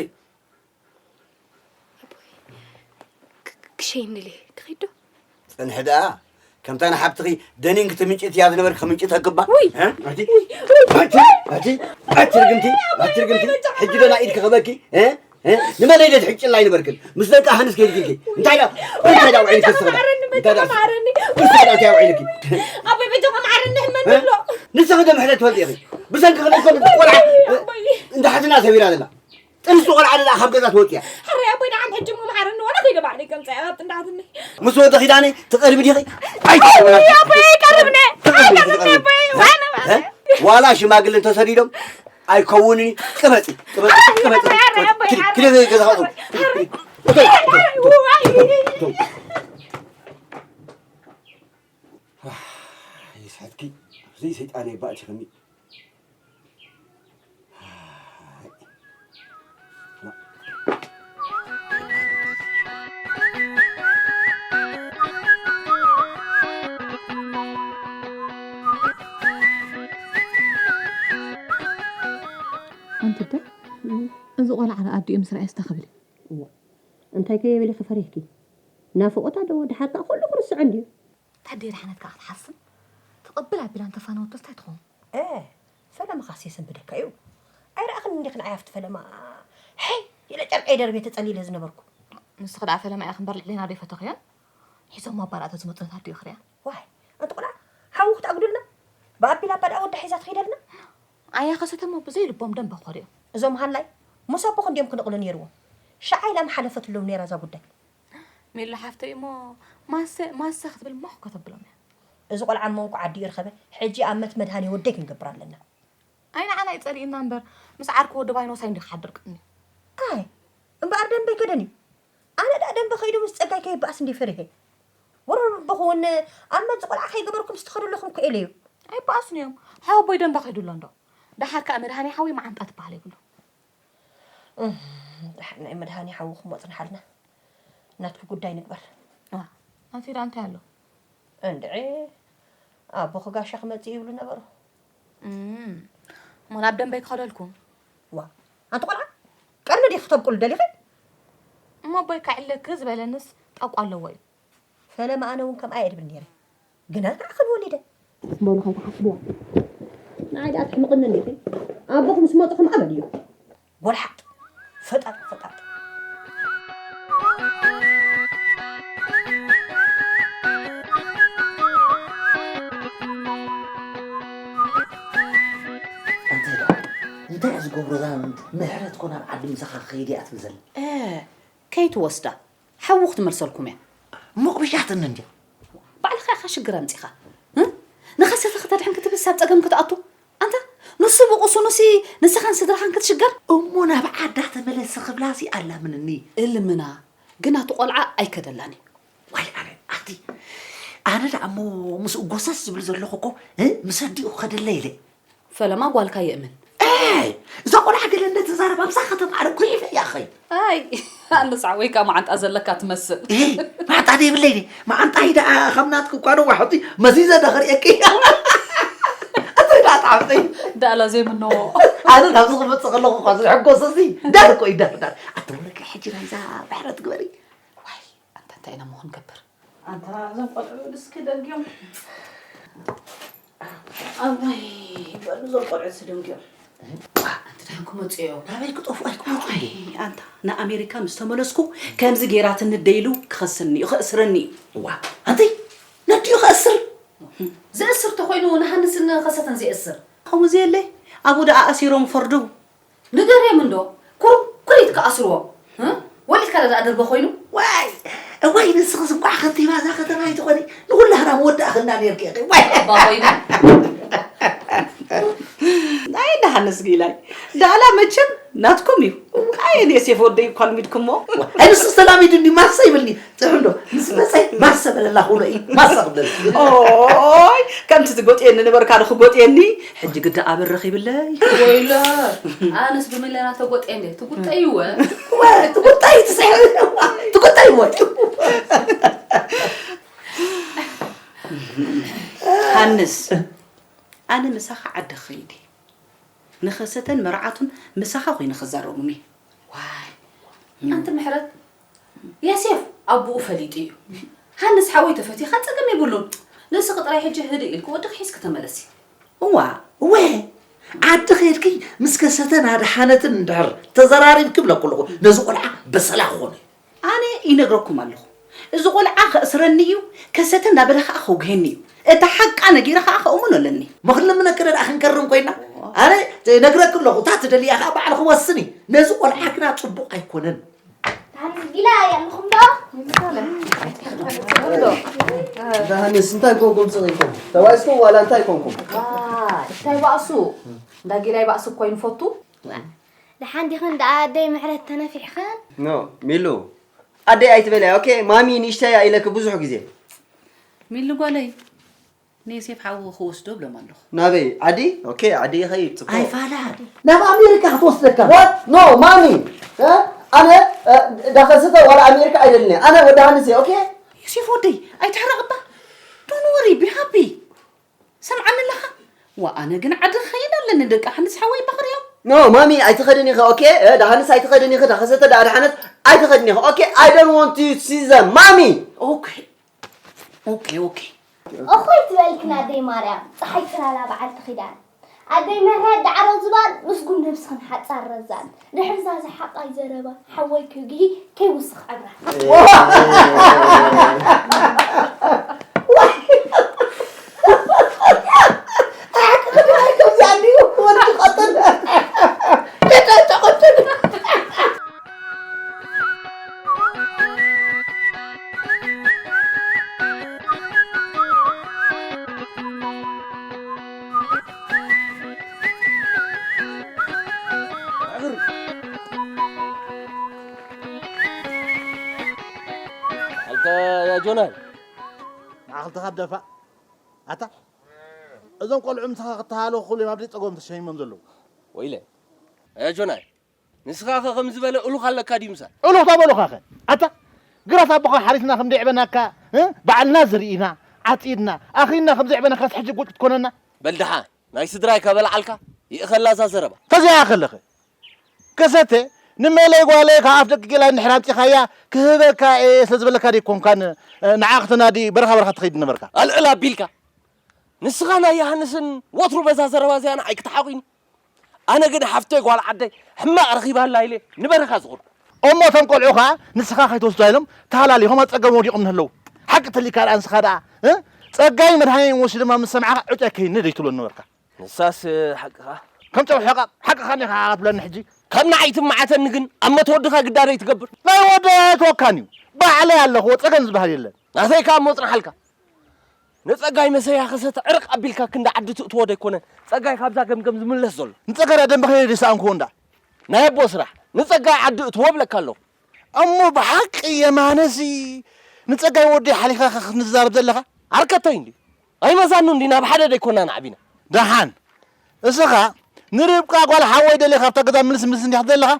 ኣቦይ፣ ክ-፣ ክሸይኒ ኢለ ክኸይድ ዶ? ጽንሒ ደኣ፣ ከምታ ንሓብትኺ ደኒን ክትምንጭት እያ ዝነበርክ፣ ክምንጭት ኣግባ። ውይ! እ? ኣቲ፣ ኣቲ፣ ኣቲ፣ ኣቲ ርግምቲ፣ ኣቲ ርግምቲ፣ ሕጂ ዶ ናይ ኢድኪ ክበኪ? እ? እ? ንመለይ ዶ ትሕጭላ ኣይነበርክን? ምስ ደቂ ኣህንስ ከይድኪ። እንታይ ዳ፣ እንታይ ዳ ውዒልኪ በጃኻ ትስኽዳ? መሓረኒ፣ እንታይ ዳ፣ በጃኻ መሓረኒ። እንታይ ዳ እንታይ ውዒልኪ? ኣቦይ፣ በጃኻ መሓረኒ፣ ህመም እ? ኣሎ። ንስኺ ዶ ምሕረት ትፈልጢ ኢኺ? ብሰንኪ ክልተ ቆልዓ፣ ኣቦይ፣ ኣቦይ። እንዳ ሓትና ሰቢራ ዘላ። ጥንሲ ቆልዓ ደኣ ካብ ገዛ ትወጽእ እያ። ሕራይ ኣቦይ፣ ደሓን ሕጂ እሞ መሓረኒ፣ ዋላ ከይደ ባዕለይ ከምጽኣ እያ፣ ካብቲ እንዳሃትኒ። ምስ ወዲ ኪዳነ ትቐርቢ ዲኺ? ኣይ፣ ኣይ፣ ኣቦይ፣ ኣይቀርብን እየ። ትቐርቢ፣ ኣይቀርብን እየ፣ ትቐርቢ። ኣቦይ፣ ዋና እ? ዋላ ሽማግለ እንተሰዲዶም ኣይከውንን እዩ። ቅበጺ፣ ቅበጺ፣ ኣይ፣ ቅበጺ፣ ኣቦይ፣ ኣቦይ፣ ቅበጺ። ኣቦይ፣ ኪዲ፣ ኣቦይ፣ ኪዲ ገዛ ኻውጡ። ኣቦይ፣ ኣቦይ፣ ኣቦይ፣ ኣቦይ። ይስሕትኪ። እዚ ሰይጣን ይባእቲ ከሚ። ኣንቲ ኣደ፣ እዚ ቆልዓ ርኣ ኣዲኡ ምስ ረኣየስ እንታይ ክብል እዩ? እዋ፣ እንታይ ከየበለ ክፈሪህኪ? ናፍቖት ኣለዎ፣ ድሓር ከኣ ኩሉ ክርስዖ እንድዩ። ታደይ ደሓነት ከኣ ክትሓስም ትቕብል ኣቢላ እንተፋነወቶስ እንታይ ትኸውን? እ፣ ፈለማ ኻስ የሰንብደካ እዩ። ኣይረኣኽን እንዲኽን ኣይ ኣብቲ ፈለማ፣ ሐይ ኢለ ጨርቀይ ደርብየ ተጸሊለ ዝነበርኩ። ንስኺ ደኣ ፈለማ ኢኺ እምበር ልዕሌና ዶ ይፈተኽዮን? ሒዞሞ ኣባላእቶ ዝመጹ ነታ ኣዲኡ ክሪኣ። ዋይ፣ ኣንቲ ቆልዓ፣ ሓዊ ክትኣጉዱልና? ብኣቢላ ኣባ ደኣ ወዳ ሒዛ ትኸይደልና? ኣያ ከሰተሞ ብዘይ ልቦም ደንበ ክኸዱ እዮም። እዞም ሃላይ፣ ምስ ኣቦኹ እንድዮም ክንቕሉ ነይርዎም። ሸዓ ኢላ ምሓለፈትሎም ነይራ እዛ ጉዳይ። ሜላ ሓፍተይ እሞ ማሰ፣ ማሰ ክትብል ሞኽ ከተብሎም እያ። እዚ ቆልዓ እሞ እንኳዕ ኣዲኡ ረኸበ፣ ሕጂ ኣብ መት መድሃኔ ወደይ ክንገብር ኣለና። ኣይ ንዓና ይጸልእና እምበር፣ ምስ ዓርኩ ወዲ ባይኖስ ኣይ እንዲ ክሓድር ቅኒ። ኣይ፣ እምበኣር ደንበይ ከደን እዩ። ኣነ ደኣ ደንበ ከይዱ ምስ ጸጋይ ከይበኣስ እንዲ ፈሪሄ። ወረ ኣቦኹ እውን ኣብ መት ቆልዓ ከይገበርኩም ዝተኸዱ ኣለኹም ክኤለ እዩ። ኣይበኣስን እዮም። ሓወቦይ ደንበ ከይዱ ኣሎ እንዶ። ደሓር ከኣ መድሃኔ ሓወይ መዓንጣ ትበሃል የብሉ። እህ፣ ደሓር ናይ መድሃኔ ሓውኹም ወጽንሓልና። ናትኪ ጉዳይ ንግበር። ዋ፣ ኣንቲ ደኣ እንታይ ኣሎ? እንድዒ፣ ኣቦኺ ጋሻ ክመጽእ ይብሉ ነበሩ። እም፣ እሞ ናብ ደንበይ ክኸደልኩም? ዋ፣ ኣንቲ ቆልዓ፣ ቀርኒ ዲኺ ክተብቁሉ ደሊኺ? እሞ ኣቦይ ከዕለኪ ዝበለንስ ጣቋ ኣለዎ እዩ። ፈለማ ኣነ እውን ከምኣ እየ ድብል ነይረ። ግና ንዓኽን ወሊደ። በሉ ከይትሓስብዋ። ንዓይ ደኣ ተሕምቕኒ እንዲኺ። ኣቦኹም ምስ መጹ ከምኣ በልዮ። ጎልሓጥ። ፈጣጥ፣ ፈጣጥ። እንታይ ደኣ? እንታይ እያ ዝገብሮ እዛ ምሕረት ኮ ናብ ዓዲ ምሳኻ ክኸይድ እያ ትብል ዘላ? እ፣ ከይትወስዳ። ሓዊ ክትመልሰልኩም እያ። እሞ ቅብሻትኒ እንድያ። ባዕልኻ ኢኻ ሽግር ኣምጺኻ። እ? ንኸሰተ ከተድሕን ክትብልስ ኣብ ጸገም ክትኣቱ? ኣንታ፣ ንሱ ብቑሱ፣ ንሱ ንስኻን ስድራኻን ክትሽገር? እሞ ናብ ዓዳ ተመለሲ ክብላሲ ኣላምንኒ። እልምና፣ ግን ኣቲ ቆልዓ ኣይከደላን እዩ። ዋይ፣ ኣነ፣ ኣቲ፣ ኣነ ደኣ እሞ ምስኡ ጎሰስ ዝብል ዘለኹ እኮ፣ እ? ምስ ኣዲኡ ክኸደለይ ኢለ። ፈለማ ጓልካ የእምን። ኤይ፣ እዛ ቆልዓ ገለ እንደ ትዛረብ ኣብዛ ከተማ ዓረብ ጉሒፈ እያ ኸይ። ኣይ፣ ኣነስ ዓወይካ መዓንጣ ዘለካ ትመስል። ኤይ፣ መዓንጣ ዘይብለይ ድየ? መዓንጣይ ደኣ ከም ናትኪ እኳ ነዋሕቲ መዚዘ ዶ ክርእየኪ? ኣቲ ደኣ ጣዕምተይ። ዳእላ ዘይምነዎ። ኣነ ናብዚ ክመጽእ ከለኹ እኳ ዝሕጎስ እዚ ዳር እኮ እዩ፣ ዳር፣ ዳር። ኣቲ ወረቂ ሕጂ ናይዛ ምሕረት ግበሪ። ዋይ፣ ኣንታ እንታይ ኢና እሞ ክንገብር? ኣንታ እዞም ቆልዑ እስኪ ደጊኦም ኣዋይ በሉ፣ እዞም ቆልዑ እስኪ ደንጊኦም። ኣንቲ ደኣ ክመጽኡ እዮም። ናበይ ክጠፍኡ ኣይክመጹ። ኣይ ኣንታ ንኣሜሪካ ምስ ተመለስኩ ከምዚ ጌራትኒ ደይሉ ክኸስኒ እዩ ክእስረኒ እዩ። እዋ ኣንተይ ነዲኡ ክእስር ዘእስር ተኾይኑ ንሃንስን ከሰተን ዘየእስር ከምኡ ዘየለ ኣብኡ ደኣ ኣሲሮም ፈርዱ። ንገርዮም እንዶ ኩርኩሪት ክኣስርዎ ወሊድካ ደኣ ድርበ ኮይኑ ዋይ እዋይ ንስኽስ እንኳዕ ከንቲባ እዛ ከተማ ኣይትኾኒ ንኹላህና መወዳእኽልና ነርኪ ኢኺ ዋይ ኣባ ኮይኑ ናይ ደሃንስ ጊላይ ዳላ መቸም ናትኩም እዩ ኣየን የሴፍ ወደይ እኳ ልሚድኩሞ ኣይ ንስኽስ ተላሚዱኒ ማሰ ይብልኒ ጥዑም ዶ ምስ መጸ ማሰ በለላ ኩሎ እዩ ማሰ ክብለል ኦይ ከምቲ ትጎጥየኒ ነበርካ ዶ ክጎጥየኒ ሕጂ ግዳ ኣበ ረኺብለይ ወይለ ኣነስ ብሚለና ተጎጥየ እንዴ ትጉጠይወ ትጉጠይ ትስሕብ ትጉጠይ ወ ሃንስ ኣነ ምሳኻ ዓዲ ክኸይድ እየ ንኸሰተን መርዓቱን ምሳኻ ኮይነ ክዛረቦም እየ። ዋይ ኣንቲ ምሕረት የሴፍ ኣቡኡ ፈሊጡ እዩ። ሃንስ ሓወይ ተፈቲኻ ጸገም የብሉን። ንስኺ ጥራይ ሕጂ ህድእ ኢልኪ ወድኺ ሒዝኪ ተመለሲ። እዋ እወ ዓዲ ኸይድኪ ምስ ከሰተን ኣድሓነትን እንድሕር ተዘራሪብኪ ብለኩ ኣለኹ ነዚ ቆልዓ በሰላ ክኾኑ እዩ። ኣነ ይነግረኩም ኣለኹ እዚ ቆልዓ ከእስረኒ እዩ ከሰተ እናበለ ከዓ ከውግሄኒ እዩ እታ ሓቃ ነጊረ ከዓ ከእምኖ ኣለኒ መኽልምነኪ ደኣ ክንከርም ኮይና ኣነ ነግረኪ ኣለኹ እታ ትደልያ ከዓ ባዕልኺ ወስኒ ነዚ ቆልዓ ግና ፅቡቕ ኣይኮነን ጊላ ኣለኹም ዶ ዳሃንስ እንታይ ኮንኩም ፅቒኩም ተባኢስኩም ዋላ እንታይ ኮንኩም እንታይ ባእሱ እንዳ ጊላይ ባእሱ እኮ ይንፈቱ ደሓን ዲኽን ደኣ ኣደይ ምሕረት ተነፊሕኽን? ኖ ሚሉ ኣደይ ኣይትበልያ ኦኬ ማሚ ንእሽተይ እያ ኢለኪ ብዙሕ ግዜ። ሚሉ ጓለይ ንዮሴፍ ሓውኺ ክወስዶ እብሎም ኣለኹ። ናበይ ዓዲ? ኦኬ ዓዲ ይኸይድ ጽቡቕ። ኣይፋላ ናብ ኣሜሪካ ክትወስደካ። What? No ማሚ ኣነ ዳኸስተ ዋላ ኣሜሪካ ኣይደልን እየ ኣነ ወዲ ሃንስ እየ ኦኬ። ዮሴፍ ወደይ ኣይትሕረቕ እባ። Don't worry be happy። ሰምዓኒ ኣለኻ? ዋእ ኣነ ግን ዓዲ ክኸይድ ኣለኒ ደቂ ኣሕንስ ሓወይ እባ ክሪኦም። No ማሚ ኣይትኸድን ኢኺ ኦኬ እ ዳሃንስ ኣይትኸድን ኢኺ ዳኸሰተ ዳኣ ዳሓነት ኣይትኸድን ኢኺ ኦኬ I don't want to see them ማሚ። ኦኬ ኦኬ ኦኬ። እኹይ ትበልክን ኣደይ ማርያም ፀሓይ ፅላላ በዓልቲ ኪዳን ኣደይ ምህረት ዳዕሮ ዝባን ምስጉን ነብስኽን ሓፃር ረዛን ድሕሪ ዛዚ ሓቃይ ዘረባ ሓወይ ክግሂ ከይውስኽ ዕብራ። ኣልካ ያ ጆናይ ንዓኽልተኻ ደፋእ ኣታ እዞም ቆልዑ ምሳኻ ክተሃለኹ ክብሉ እዮም ኣብዚ ጸገቦም ተሸሚሞም ዘለዉ ወይለ ያ ጆናይ ንስኻ ኸ ከም ዝበለ እሉኽ ኣለካ ድዩ ምሳይ እሉኽ ተበሉኻ ኸ ኣታ ግራት ኣቦኻ ሓሪስና ከም ደዕበናካ ባዕልና ዝርኢና ዓጺድና ኣኺና ከም ዘዕበናካ ሕጂ ጉጭ ትኮነና በል ደሓ ናይ ስድራይ ከበልዓልካ ይእኸላ እዛ ዘረባ ተዚኣ ከለኸ ከሰተ ንመለይ ጓለይ ካብ ኣፍ ደቂ ገላ እንድሕር ኣምፂኻያ ክህበካ እየ ስለ ዝበለካ ደይኮንካን ንዓ ክትናዲ በረኻ በረኻ ትኸይድ ነበርካ ኣልዕል ኣቢልካ ንስኻ ናይ ዮሃንስን ወትሩ በዛ ዘረባ እዚኣ ንዓይ ክትሓቑኒ ኣነ ግን ሓፍተይ ጓል ዓደይ ሕማቕ ረኺባላ ኢለ ንበረኻ ዝኹድ እሞ እቶም ቆልዑ ኸዓ ንስኻ ከይትወስዳ ኢሎም ተሃላሊኾም ኣብ ፀገም ወዲቖም ንህለዉ ሓቂ ተሊካ ደኣ ንስኻ ደኣ እ ፀጋይ መድሃኒት ወስዱ ድማ ምስ ሰምዓኻ ዕጨ ከይኒ ደይትብሎ ነበርካ ንሳስ ሓቅኻ ከም ጨው ሕቓቕ ሓቅኻ ኒኻ ክትብለኒ ሕጂ ካብ ንዓይ ትመዓተኒ ግን ኣብ መት ወድኻ ግዳደይ ትገብር ናይ ወደይ ኣይተወካን እዩ ባዕለይ ኣለኽዎ ፀገም ዝበሃል የለን ናተይ ከዓ እሞ ፅንሓልካ ንፀጋይ መሰያ ከሰተ ዕርቕ ኣቢልካ ክንዲ ዓዲ ትእትዎ ደይኮነ ፀጋይ ካብዛ ገምገም ዝምለስ ዘሎ ንፀጋይ ደኣ ደንበ ከይደ ደይሰኣንክዎ እንዳ ናይ ኣቦ ስራሕ ንፀጋይ ዓዲ እትዎ እብለካ ኣለኹ እሞ ብሓቂ የማነሲ ንፀጋይ ወዲ ሓሊኻ ክንዛረብ ዘለኻ ዓርከተይ እንዲ ኣይመዛኑ እንዲ ናብ ሓደ ደይኮና ንዓቢና ደሓን እስኻ ንርብቃ ጓል ሓወይ ደሊኻ ኣብታ ገዛ ምልስ ምልስ እንዲኻ ዘለኻ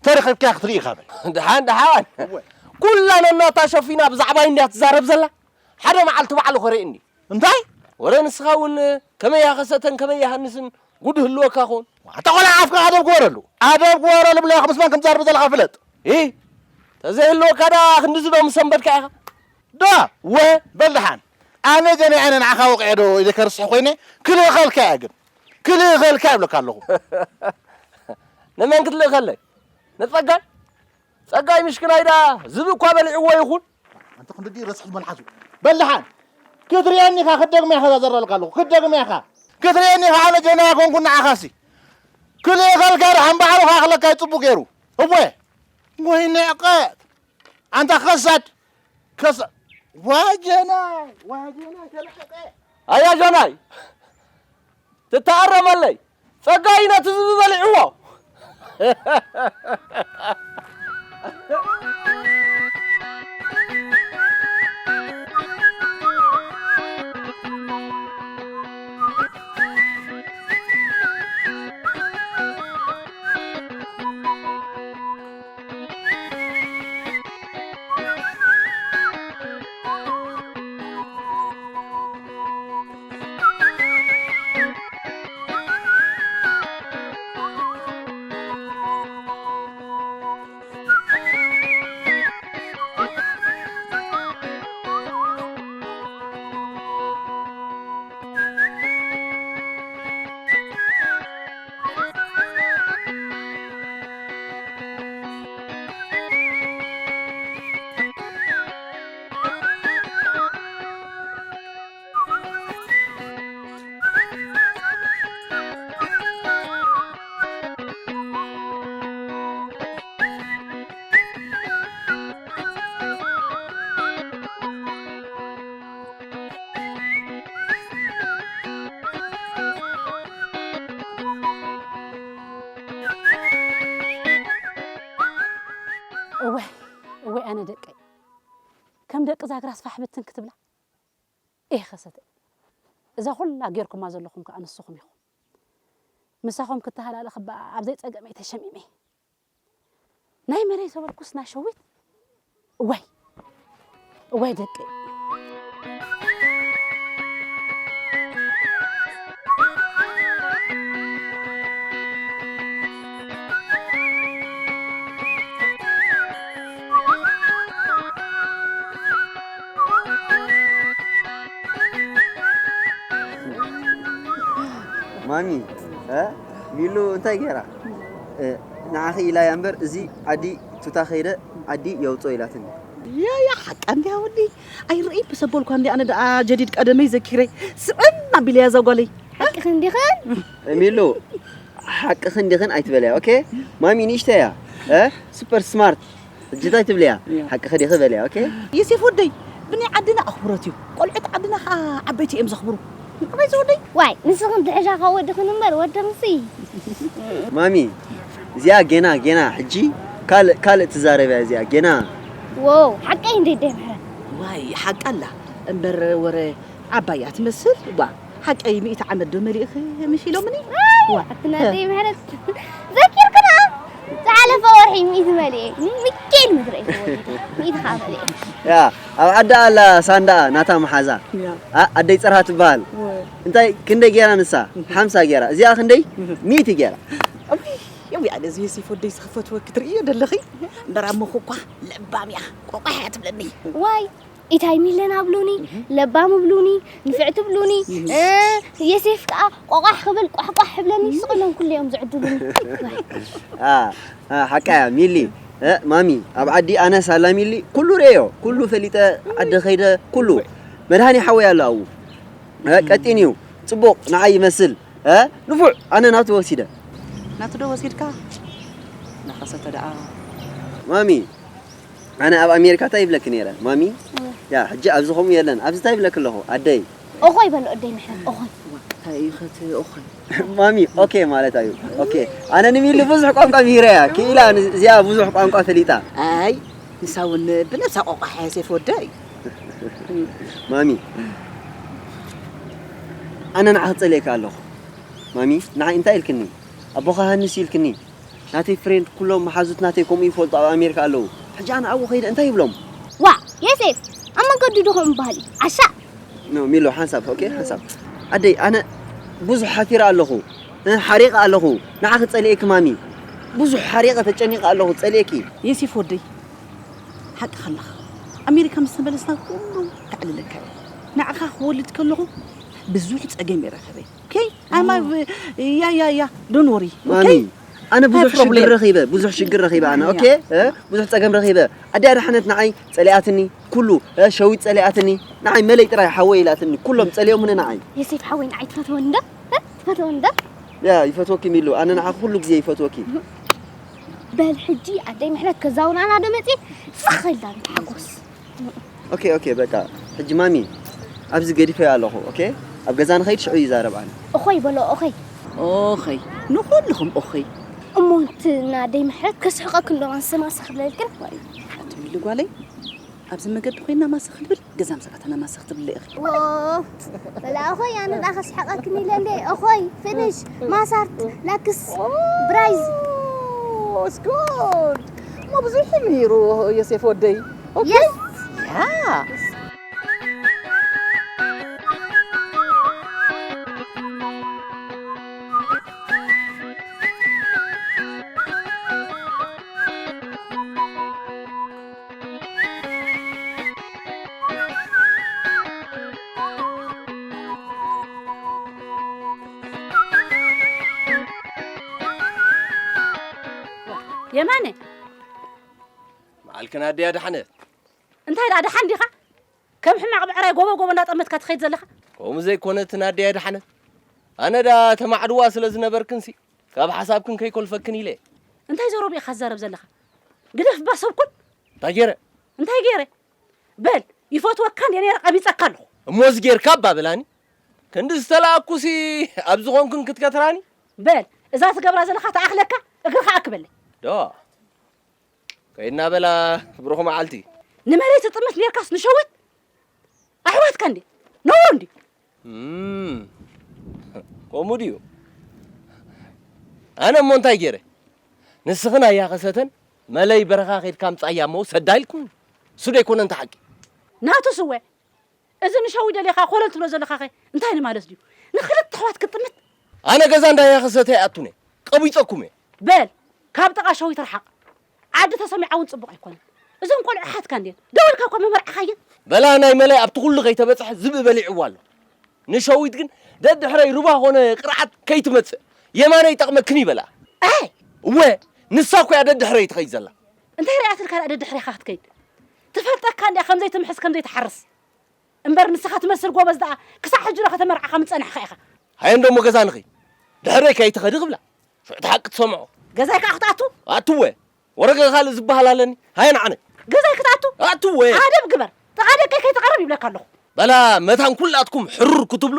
ተረኺብካ ክትርኢ ኢኻ በል ደሓን ደሓን ኩላ ነናታ ሸፊና ብዛዕባይ እንዲያ ትዛረብ ዘላ ሓደ መዓልቲ ባዕሉ ኸርኢ እንዲ እንታይ ወረ ንስኻ እውን ከመይ ያኸሰተን ከመይ ያሃንስን ጉድ ህልወካ ኾን ኣታ ቆልዓ ኣፍካ ኣደብ ግበረሉ ኣደብ ግበረሉ ብለካ ምስ መን ከም ትዛረብ ዘለካ ፍለጥ ኢ ተዘይህልወካ ዳ ክንድዚ ዶ ምሰንበድካ ኢኻ ዶ ወ በል ደሓን ኣነ ገና ኣነ ንዓኻ ወቂዐ ዶ ኢለ ከርስሕ ኮይነ ክልእኸልካ እያ ግን ክልእኸልካ ይብለካ ኣለኹ ንመን ክትልእኸለይ? ንጸጋይ? ጸጋይ ምሽክናይ ደኣ ዝብኢ እኳ በሊዕዎ ይኹን። ኣንተ ክንዲ ረስሕ መልሓሱ። በልሓን። ክትርእየኒ ኢኻ፣ ክደግም ኢኻ ዘረልካ ኣለኹ። ክደግም ኢኻ። ክትርእየኒ ኢኻ፣ ኣነ ጀና ኣይኮንኩን ንዓኻሲ። ክልእኸልካ ደሓን ባዕሉ ክኣኽለካ እዩ ጽቡቕ ገይሩ። እወ። ወይ ንዕቀት። ኣንታ ከሳድ። ከሳ-፣ ዋጀናይ፣ ዋጀናይ ተለቀቀ። ኣያ ጀናይ። ትተኣረመለይ። ጸጋይ ነቲ ዝብኢ በሊዕዎ። እወይ፣ እወይ፣ ኣነ ደቀይ። ከም ደቂ ዛግራ ስፋሕ ብትን ክትብላ። ኤህ፣ ከሰተ። እዛ ኩላ ጌርኩማ ዘለኹም ከኣ ንስኹም ኢኹም። ምሳኹም ክተሃላለኽ እባ ኣብ ዘይጸገመይ ተሸሚመ። ናይ መለይ ተበልኩስ ናይ ሸዊት። እዋይ። እዋይ ደቂ። ማሚ፣ እ? ሚሉ እንታይ ገይራ? እ፣ ንዓኺ ኢላ እያ እምበር፣ እዚ ዓዲ ቱታ ከይደ ዓዲ የውፅኦ ኢላትኒ። ያ፣ ያ፣ ሓቃ እንድያ ወዲ። ኣይርእይ ብሰበልኳ እንዲ ኣነ ደኣ ጀዲድ ቀደመይ ዘኪረ። ስዕም ኣቢለያ እዛ ጓለይ። ሓቅኽን ዲኽን? ሚሉ፣ ሓቅኽን ዲኽን ኣይትበልያ፣ ኦኬ? ማሚ ንእሽተይ እያ፣ እ? ሱፐር ስማርት። ሕጂ እንታይ ትብልያ? ያ። ሓቅኺ ዲኺ በልያ፣ ኦኬ? ዮሴፍ ወደይ፣ ብናይ ዓድና ኣኽብሮት እዩ። ቆልዑት ዓድና ኸኣ ዓበይቲ እዮም ዘኽብሩ። ይቕበይ ዝወደይ። ዋይ፣ ንስኽን ትሕሻ ካብ ወድኽን እምበር ወድኽንሲ። ማሚ፣ እዚኣ ጌና፣ ጌና፣ ሕጂ ካልእ፣ ካልእ ትዛረብ እያ እዚኣ፣ ጌና። ዎው፣ ሓቀይ እንዴ ደምሐ። ዋይ፣ ሓቃ ኣላ እምበር ወረ ዓባይ እያ ትመስል። ዋ፣ ሓቀይ ሚእቲ ዓመት ዶ መሊእኺ ምሽ ኢሎምኒ? ዋይ፣ ዋ። ኣቲ ናተይ ምሕረት፣ ዘኪርክና? ዝሓለፈ ወርሒ ሚእቲ መሊኤ። ሚካኤል ምድረ እዩ ተወሊደ። ሚእቲ ከዓ መሊኤ። ያ፣ ኣብ ዓዲ ኣላ ሳንዳኣ ናታ መሓዛ። ያ። ኣ-፣ ኣደይ ጽርሃ ትበሃል። ወይ። እንታይ፣ ክንደይ ገይራ ንሳ? ሓምሳ ገይራ። እዚኣ ክንደይ? እህ። ሚእቲ ገይራ። እውይ፣ እውይ፣ ኣነ እዚ ዮሴፍ ወደይ ዝኽፈትወ ክትርእዮ ደለኺ? እምበር ኣሞኹ እኳ ለባም እያ። ቆቋሕ እያ ትብለኒ። ዋይ። ኢታይ ሚለና ብሉኒ፣ እህ። ለባም ብሉኒ፣ ንፍዕቲ ብሉኒ፣ እህ። እ፣ የሴፍ ከኣ ቆቋሕ ክብል ቋሕቋሕ ብለኒ፣ ስቕ ኢሎም ኩሉ እዮም ዝዕድሉኒ። አ፣ አ፣ ሓቃ እያ ሚሊ። እ፣ ማሚ፣ ኣብ ዓዲ ኣነ ሳላ ሚሊ ኩሉ ርእዮ፣ ኩሉ ፈሊጠ፣ ዓዲ ኸይደ፣ ኩሉ። መድሃኒ ሓወይ ኣሎ ኣብኡ። እ፣ ቀጢን እዩ፣ ጽቡቕ፣ ንዓይ ይመስል። እ፣ ንፉዕ፣ ኣነ ናቱ ወሲደ። ናቱ ዶ ወሲድካ? ናኸሰተ ደኣ። ማሚ፣ ኣነ ኣብ ኣሜሪካ እንታይ ይብለኪ ነይረ? ማሚ? እወ። ያ፣ ሕጂ ኣብዚ ከምኡ የለን። ኣብዚ እንታይ ይብለኪ ኣለኹ? ኣደይ። ኦኾይ በሎ ኣደይ ምሕረት፣ ኦኾይ። ዋ፣ እንታይ እዩ ኸቲ ኦኾይ? ማሚ፣ ኦኬ ማለት እዩ። ኦኬ። ኣነ ንሚሊ ብዙሕ ቋንቋ ምሂረያ። ክኢላ ን-፣ እዚኣ ብዙሕ ቋንቋ ፈሊጣ። ኣይ፣ ንሳ እውን ብነብሳ ቆቋሕ እያ ሴፍ ወደይ። ማሚ፣ ኣነ ንዓኺ ጸሊኤኪ ኣለኹ። ማሚ፣ ንዓይ እንታይ ኢልክኒ? ኣቦኻ ሃንስ ኢልክኒ። ናተይ ፍሬንድ፣ ኩሎም መሓዙት ናተይ ከምኡ ይፈልጡ ኣብ ኣሜሪካ ኣለዉ። ሕጂ ኣነ ኣብኡ ከይደ እንታይ ይብሎም? ዋ፣ ዮሴፍ፣ ኣብ መንገዲ ዶ ከምኡ በሃል እዩ? ዓሻ! ኖ፣ ሚሎ፣ ሓንሳብ፣ ኦኬ፣ ሓንሳብ። ኣደይ፣ ኣነ ብዙሕ ሓፊረ ኣለኹ። እ፣ ሓሪቐ ኣለኹ። ንዓኺ ጸሊኤኪ ማሚ። ብዙሕ ሓሪቐ ተጨኒቐ ኣለኹ፣ ጸሊኤኪ። ዮሴፍ ወደይ፣ ሓቅኻ ኣለኻ። ኣሜሪካ ምስ ተመለስና ኩሉ ከዕልለካ እየ። ንዓኻ ክወልድ ከለኹ ብዙሕ ጸገም እየ ረኸበ። ኦኬ? ኣማ-፣ ያ፣ ያ፣ ያ፣ don't worry። ማሚ፣ ኦኬ? ኣነ ብዙሕ ሽግር ረኺበ፣ ብዙሕ ሽግር ረኺበ ኣነ። ኦኬ? እ? ብዙሕ ጸገም ረኺበ። ኣደ ኣድሓነት ንዓይ ጸሊኣትኒ፣ ኩሉ፣ እ፣ ሸዊት ጸሊኣትኒ። ንዓይ መለይ ጥራይ ሓወይ ኢላትኒ። ኩሎም ጸሊኦምኒ ንዓይ። የሴፍ ሓወይ ንዓይ ትፈትወኒ ዶ? እ? ትፈትወኒ ዶ? ያ፣ ይፈትወኪ ሚሉ። ኣነ ንዓኺ ኩሉ ግዜ ይፈትወኪ። በል ሕጂ ኣደይ ምሕረት ከዛውናና ዶ መጺ? ስኽ ኢልና ንተሓጎስ። ኦኬ፣ ኦኬ፣ በቃ። ሕጂ ማሚ፣ ኣብዚ ገዲፈዮ ኣለኹ፣ ኦኬ? ኣብ ገዛ ንኸይድ ሽዑ ይዛረብ ኣነ። እኾይ በሎ፣ እኾይ። እኾይ፣ ንኹልኹም እኾይ። እሞ እቲ ናደይ ምሕረት ከስሕቐክን ዶ ማሰ ማሰ ክብለልክን? ዋይ፣ ኣቲ ሚሊ ጓለይ፣ ኣብዚ መገዲ ኮይና ማሰ ክልብል፣ ገዛ ምስ ኣተና ማሰ ክትብሊ ኢኺ። ዎ፣ በላ እኾይ፣ ኣነ ደኣ ከስሕቐክን ኢለ እንዴ። እኾይ፣ ፊኒሽ፣ ማሳርት፣ ላክስ፣ ብራይዝ። It's good. እሞ ብዙሕ ነይሩ ዮሴፍ ወደይ። ኦኬ? Yes. ያ። የማነ። መዓልክን ኣደይ ኣድሓነ። እንታይ ደኣ ደሓን ዲኻ? ከም ሕማቕ ብዕራይ ጎቦ ጎቦ እንዳጠመትካ ትኸይድ ዘለኻ? ከምኡ ዘይኮነ እቲ ናደይ ኣድሓነ። ኣነ ደኣ ተማዕድዋ ስለ ዝነበርክንሲ፣ ካብ ሓሳብክን ከይኮልፈክን ኢለ። እንታይ ዘረባ ኢኻ ትዛረብ ዘለኻ? ግደፍ እባ ሰብኩን። እንታይ ገይረ? እንታይ ገይረ? በል፣ ይፈትወካ እንደ ነይረ ቀቢጸካ ኣለኹ። እሞ እዚ ጌርካ እባ በላኒ። ክንዲ ዝተላእኩሲ ኣብ ዝኾንክን ክትከትራኒ? በል፣ እዛ ትገብራ ዘለኻ ተኣኽለካ፣ እግርኻ ኣክበለይ። ዶ? ከይድና በላ ብሩኽ መዓልቲ። ንመለይ ትጥምት ኔርካስ ንሸዊት? ኣሕዋትካ እንዴ? ነውሩ እንዴ? እም፣ ከምኡ ድዩ? ኣነ እሞ እንታይ ገይረ? ንስኽን ኣያኸሰተን መለይ በረኻ ከይድካ ምጻያ እሞ ሰዳ ኢልኩም። እሱ ዶ ኣይኮነን እቲ ሓቂ? ናቱ ስወ፣ እዚ ንሸዊት ደሊኻ ኮለል ትብሎ ዘለኻኸ እንታይ ንማለት ድዩ? ንኽልተ ኣሕዋት ክትጥምት? ኣነ ገዛ እንዳ ኣያኸሰተ ኣይኣቱን እየ። ቀቢጸኩም እየ። በል፣ ካብ ጥቓ ሸዊት ርሓቕ። ዓዲ ተሰሚዓ እውን ጽቡቕ ኣይኮነን። እዞም ቆልዑ ሓትካ እንድየን። ደው ኢልካ እኳ ምመርዓኻየን። በላ ናይ መለይ ኣብቲ ኩሉ ከይተበጽሐ ዝብኢ በሊዕዋ ኣሎ። ንሸዊት ግን ደድሕረይ ሩባ ኾነ ቅርዓት ከይትመጽእ የማነ ይጠቕመክን ይበላ። ኣይ! እወ፣ ንሳ እኮ እያ ደድሕረይ ትኸይድ ዘላ። እንታይ ርኣትልካ ደኣ ደድሕሬኻ ክትከይድ? ትፈልጠካ እንድያ ከም ዘይትምሕስ ከም ዘይትሓርስ። እምበር ንስኻ ትመስል ጎበዝ ደኣ ክሳዕ ሕጂ ዶ ከተመርዓኻ ምጸናሕካ ኢኻ። ሃየ እንዶ እሞ ገዛ ንኺድ። ድሕረይ ከይትኸዲ ክብላ። ሽዑ እቲ ሓቂ ትሰምዖ። ገዛይ ከኣ ክትኣቱ? ኣትወ። ወረገ ካልእ ዝበሃል ኣለኒ። ሃየ ንዓነ። ገዛይ ክትኣቱ? ኣትወ። ኣደብ ግበር። ጥቓ ደቀይ ከይትቐርብ ይብለካ ኣለኹ። በላ መታን ኩላትኩም ሕሩር ክትብሉ።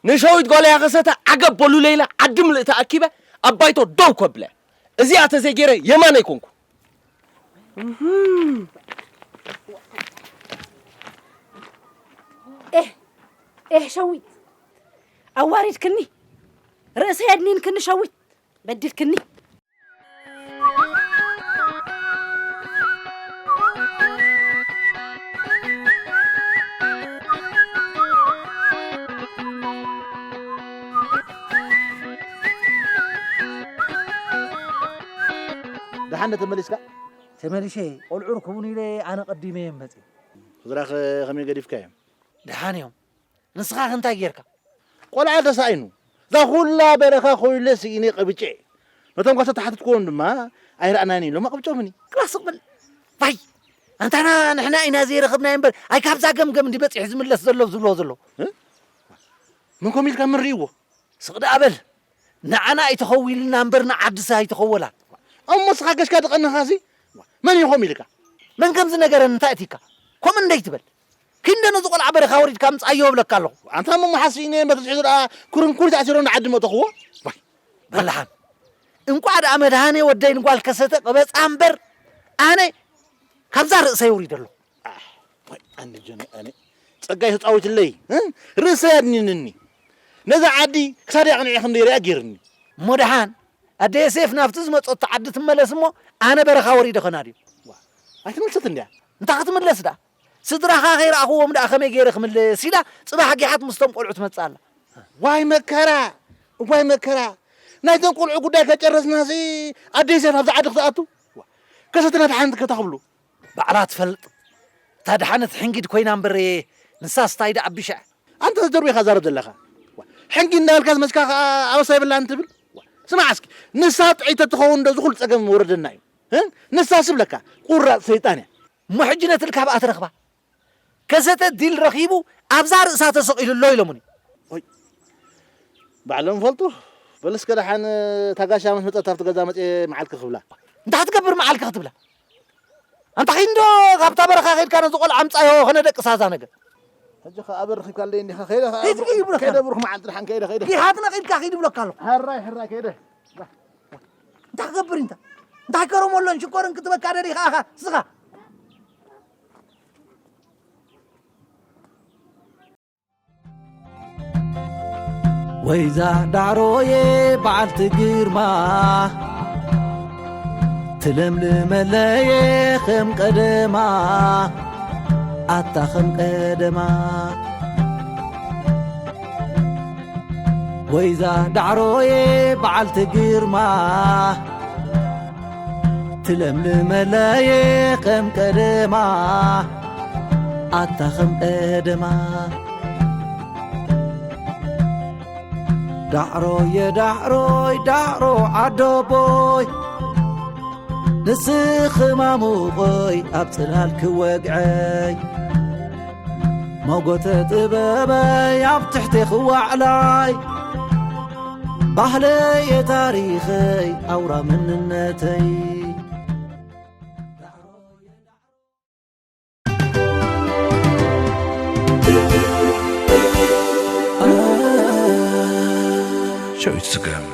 ንሸዊት ጓለይ ኣኸሰተ ዓገብ በሉለይ ኢለ ዓዲ ምልእቲ ኣኪበ ኣብ ባይቶ ደው ከብለ። እዚኣ ተዘይገይረ የማን ኣይኮንኩ። ኤህ፣ ኤህ ሸዊት፣ ኣዋሪድክኒ፣ ርእሰይ ኣድኒንክኒ ሸዊት፣ በዲልክኒ። ደሓን ዶ ተመሊስካ? ተመሊሸ፣ ቆልዑ ርክቡኒ ኢለ ኣነ ቀዲመ እየ መፅየ። ስድራኸ ከመይ ገዲፍካዮም? ደሓን እዮም። ንስኻ ከ እንታይ ጌርካ? ቆልዓ ተሳኢኑ፣ እዛ ኩላ በረኻ ኮይለ ስኢነ ቀብጨ። ነቶም ጓሶት ተሓትትክዎም ድማ ኣይረኣናን ኢሎም ኣቕብጮምኒ። ግባ ስቕ በል። ባይ! ኣንታና ንሕና ኢና ዘይረኸብናዮ እምበር፣ ኣይ ካብዛ ገምገም እንዲ በጺሑ ዝምለስ ዘሎ ዝብልዎ ዘለዉ። እ? መን ኮም ኢልካ መን ርእይዎ? ስቕ ደኣ በል። ንዓና ኣይተኸዊልና እምበር ንዓድስ ኣይተኸወላን። እሞ ንስኻ ገሽካ ዝቐነኻሲ መን እዩ ኮም ኢልካ? መን ከም ዝነገረኒ እንታይ ኣእቲካ? ኮም እንደይትበል። ክንደ ነዚ ቆልዓ በረኻ ወሪድካ ምጻዮ እብለካ ኣለኹ። ኣንታ እሞ መሓስ ኢነ መተዝሒ ዝረኣ ኩርንኩሪት ኣሲሮም ንዓዲ መጠኽዎ? ዋይ፣ በላሓን። እንቋዕ ደኣ መድሃኔ ወደይ ንጓል ከሰተ ቀበጻ እምበር ኣነ ካብዛ ርእሰይ ወሪደ ኣለኹ። ኣሕ፣ ዋይ፣ ኣነ ጀነ፣ ኣነ ጸጋይ ተጻዊትለይ፣ እ? ርእሰይ ኣድኒንኒ። ነዛ ዓዲ ክሳደይ ኣቕኒዐ ክንደይ ሪኣ ገይርኒ። እሞ ደሓን፣ ኣደ ዮሴፍ ናብቲ ዝመጸቶ ዓዲ ትመለስ እሞ፣ ኣነ በረኻ ወሪደ ኸናድዮ። ዋ፣ ኣይትመልሰት እንድያ። እንታይ ክትምለስ ደኣ? ስድራኻ ከይረኣኽዎም ደኣ ከመይ ገይረ ክምልስ ኢላ ጽባሕ ጊሓት ምስቶም ቆልዑ ትመጽእ ኣላ። ዋይ መከራ፣ ዋይ መከራ። ናይቶም ቆልዑ ጉዳይ ከጨረስናሲ ኣደ ዮሴፍ ናብዛ ዓዲ ክትኣቱ? ዋ፣ ከሰትና ተሓንቲ ከታ ክብሉ። ባዕላ ትፈልጥ። እታ ደሓነት ሕንጊድ ኮይና እምበር ንሳስ ታይ ደኣ ኣቢሻ። ኣንታ ተደርቢኻ ዛረብ ዘለኻ። ዋ፣ ሕንጊድ እንዳበልካስ መስካ ከኣ ኣበሳ ይብላን ትብል? ዋ፣ ስማዕ እስኪ፣ ንሳ ጥዕይቲ ተትኸውን ዶ ዝኹሉ ጸገም ወረደና እዩ? እ? ንሳ ስብለካ ቁራጽ ሰይጣን እያ። እሞ ሕጂ ነቲ ልካብ ኣትረኽባ ከዘተ ዲል ረኺቡ ኣብዛ ርእሳ ተሰቒሉ ኣሎ ኢሎምኒ። ወይ፣ ባዕሎም ፈልጡ። በልስከ ደሓን ታጋሻ ምስ መጸት ኣብቲ ገዛ መጽ መዓልኪ ክብላ። እንታይ ክትገብር መዓልኪ ክትብላ? ኣንታ ኺድ እንዶ ካብታ በረኻ ኸይድካ ነዚ ቆልዓ ኣምጻዮ ኸነ ደቂ ሳዛ ነገር። ሕጂ ኸኣ ኣበር ረኺብካ ኣለይ እንዲኻ። ከይደ ኸኣ ሂድ ኪድ ይብለካ። ከይደ ብሩኽ መዓልቲ ደሓን ከይደ፣ ከይደ። ዲኻ ትነቒልካ ኺድ ይብለካ ኣሎ። ሕራይ፣ ሕራይ፣ ከይደ። እንታይ ክገብር እንታ? እንታይ ከረሞሎን ሽኮርን ክትበካ ደሊኻ ኣኻ ስኻ? ወይዛ ዳዕሮየ በዓልቲ ግርማ፣ ትለምልመለየ ከም ቀደማ፣ ኣታ ከም ቀደማ። ወይዛ ዳዕሮየ በዓልቲ ግርማ፣ ትለምልመለየ ከም ቀደማ፣ ኣታ ከም ቀደማ። ዳዕሮየ ዳዕሮይ ዳዕሮ ዓዶቦይ፣ ንስኺ ማሙቐይ ኣብ ጽላል ክወግዐይ፣ ሞጎተ ጥበበይ ኣብ ትሕቴ ክዋዕላይ፣ ባህለየ ታሪኸይ ኣውራ መንነተይ። ሸዊት ስገም።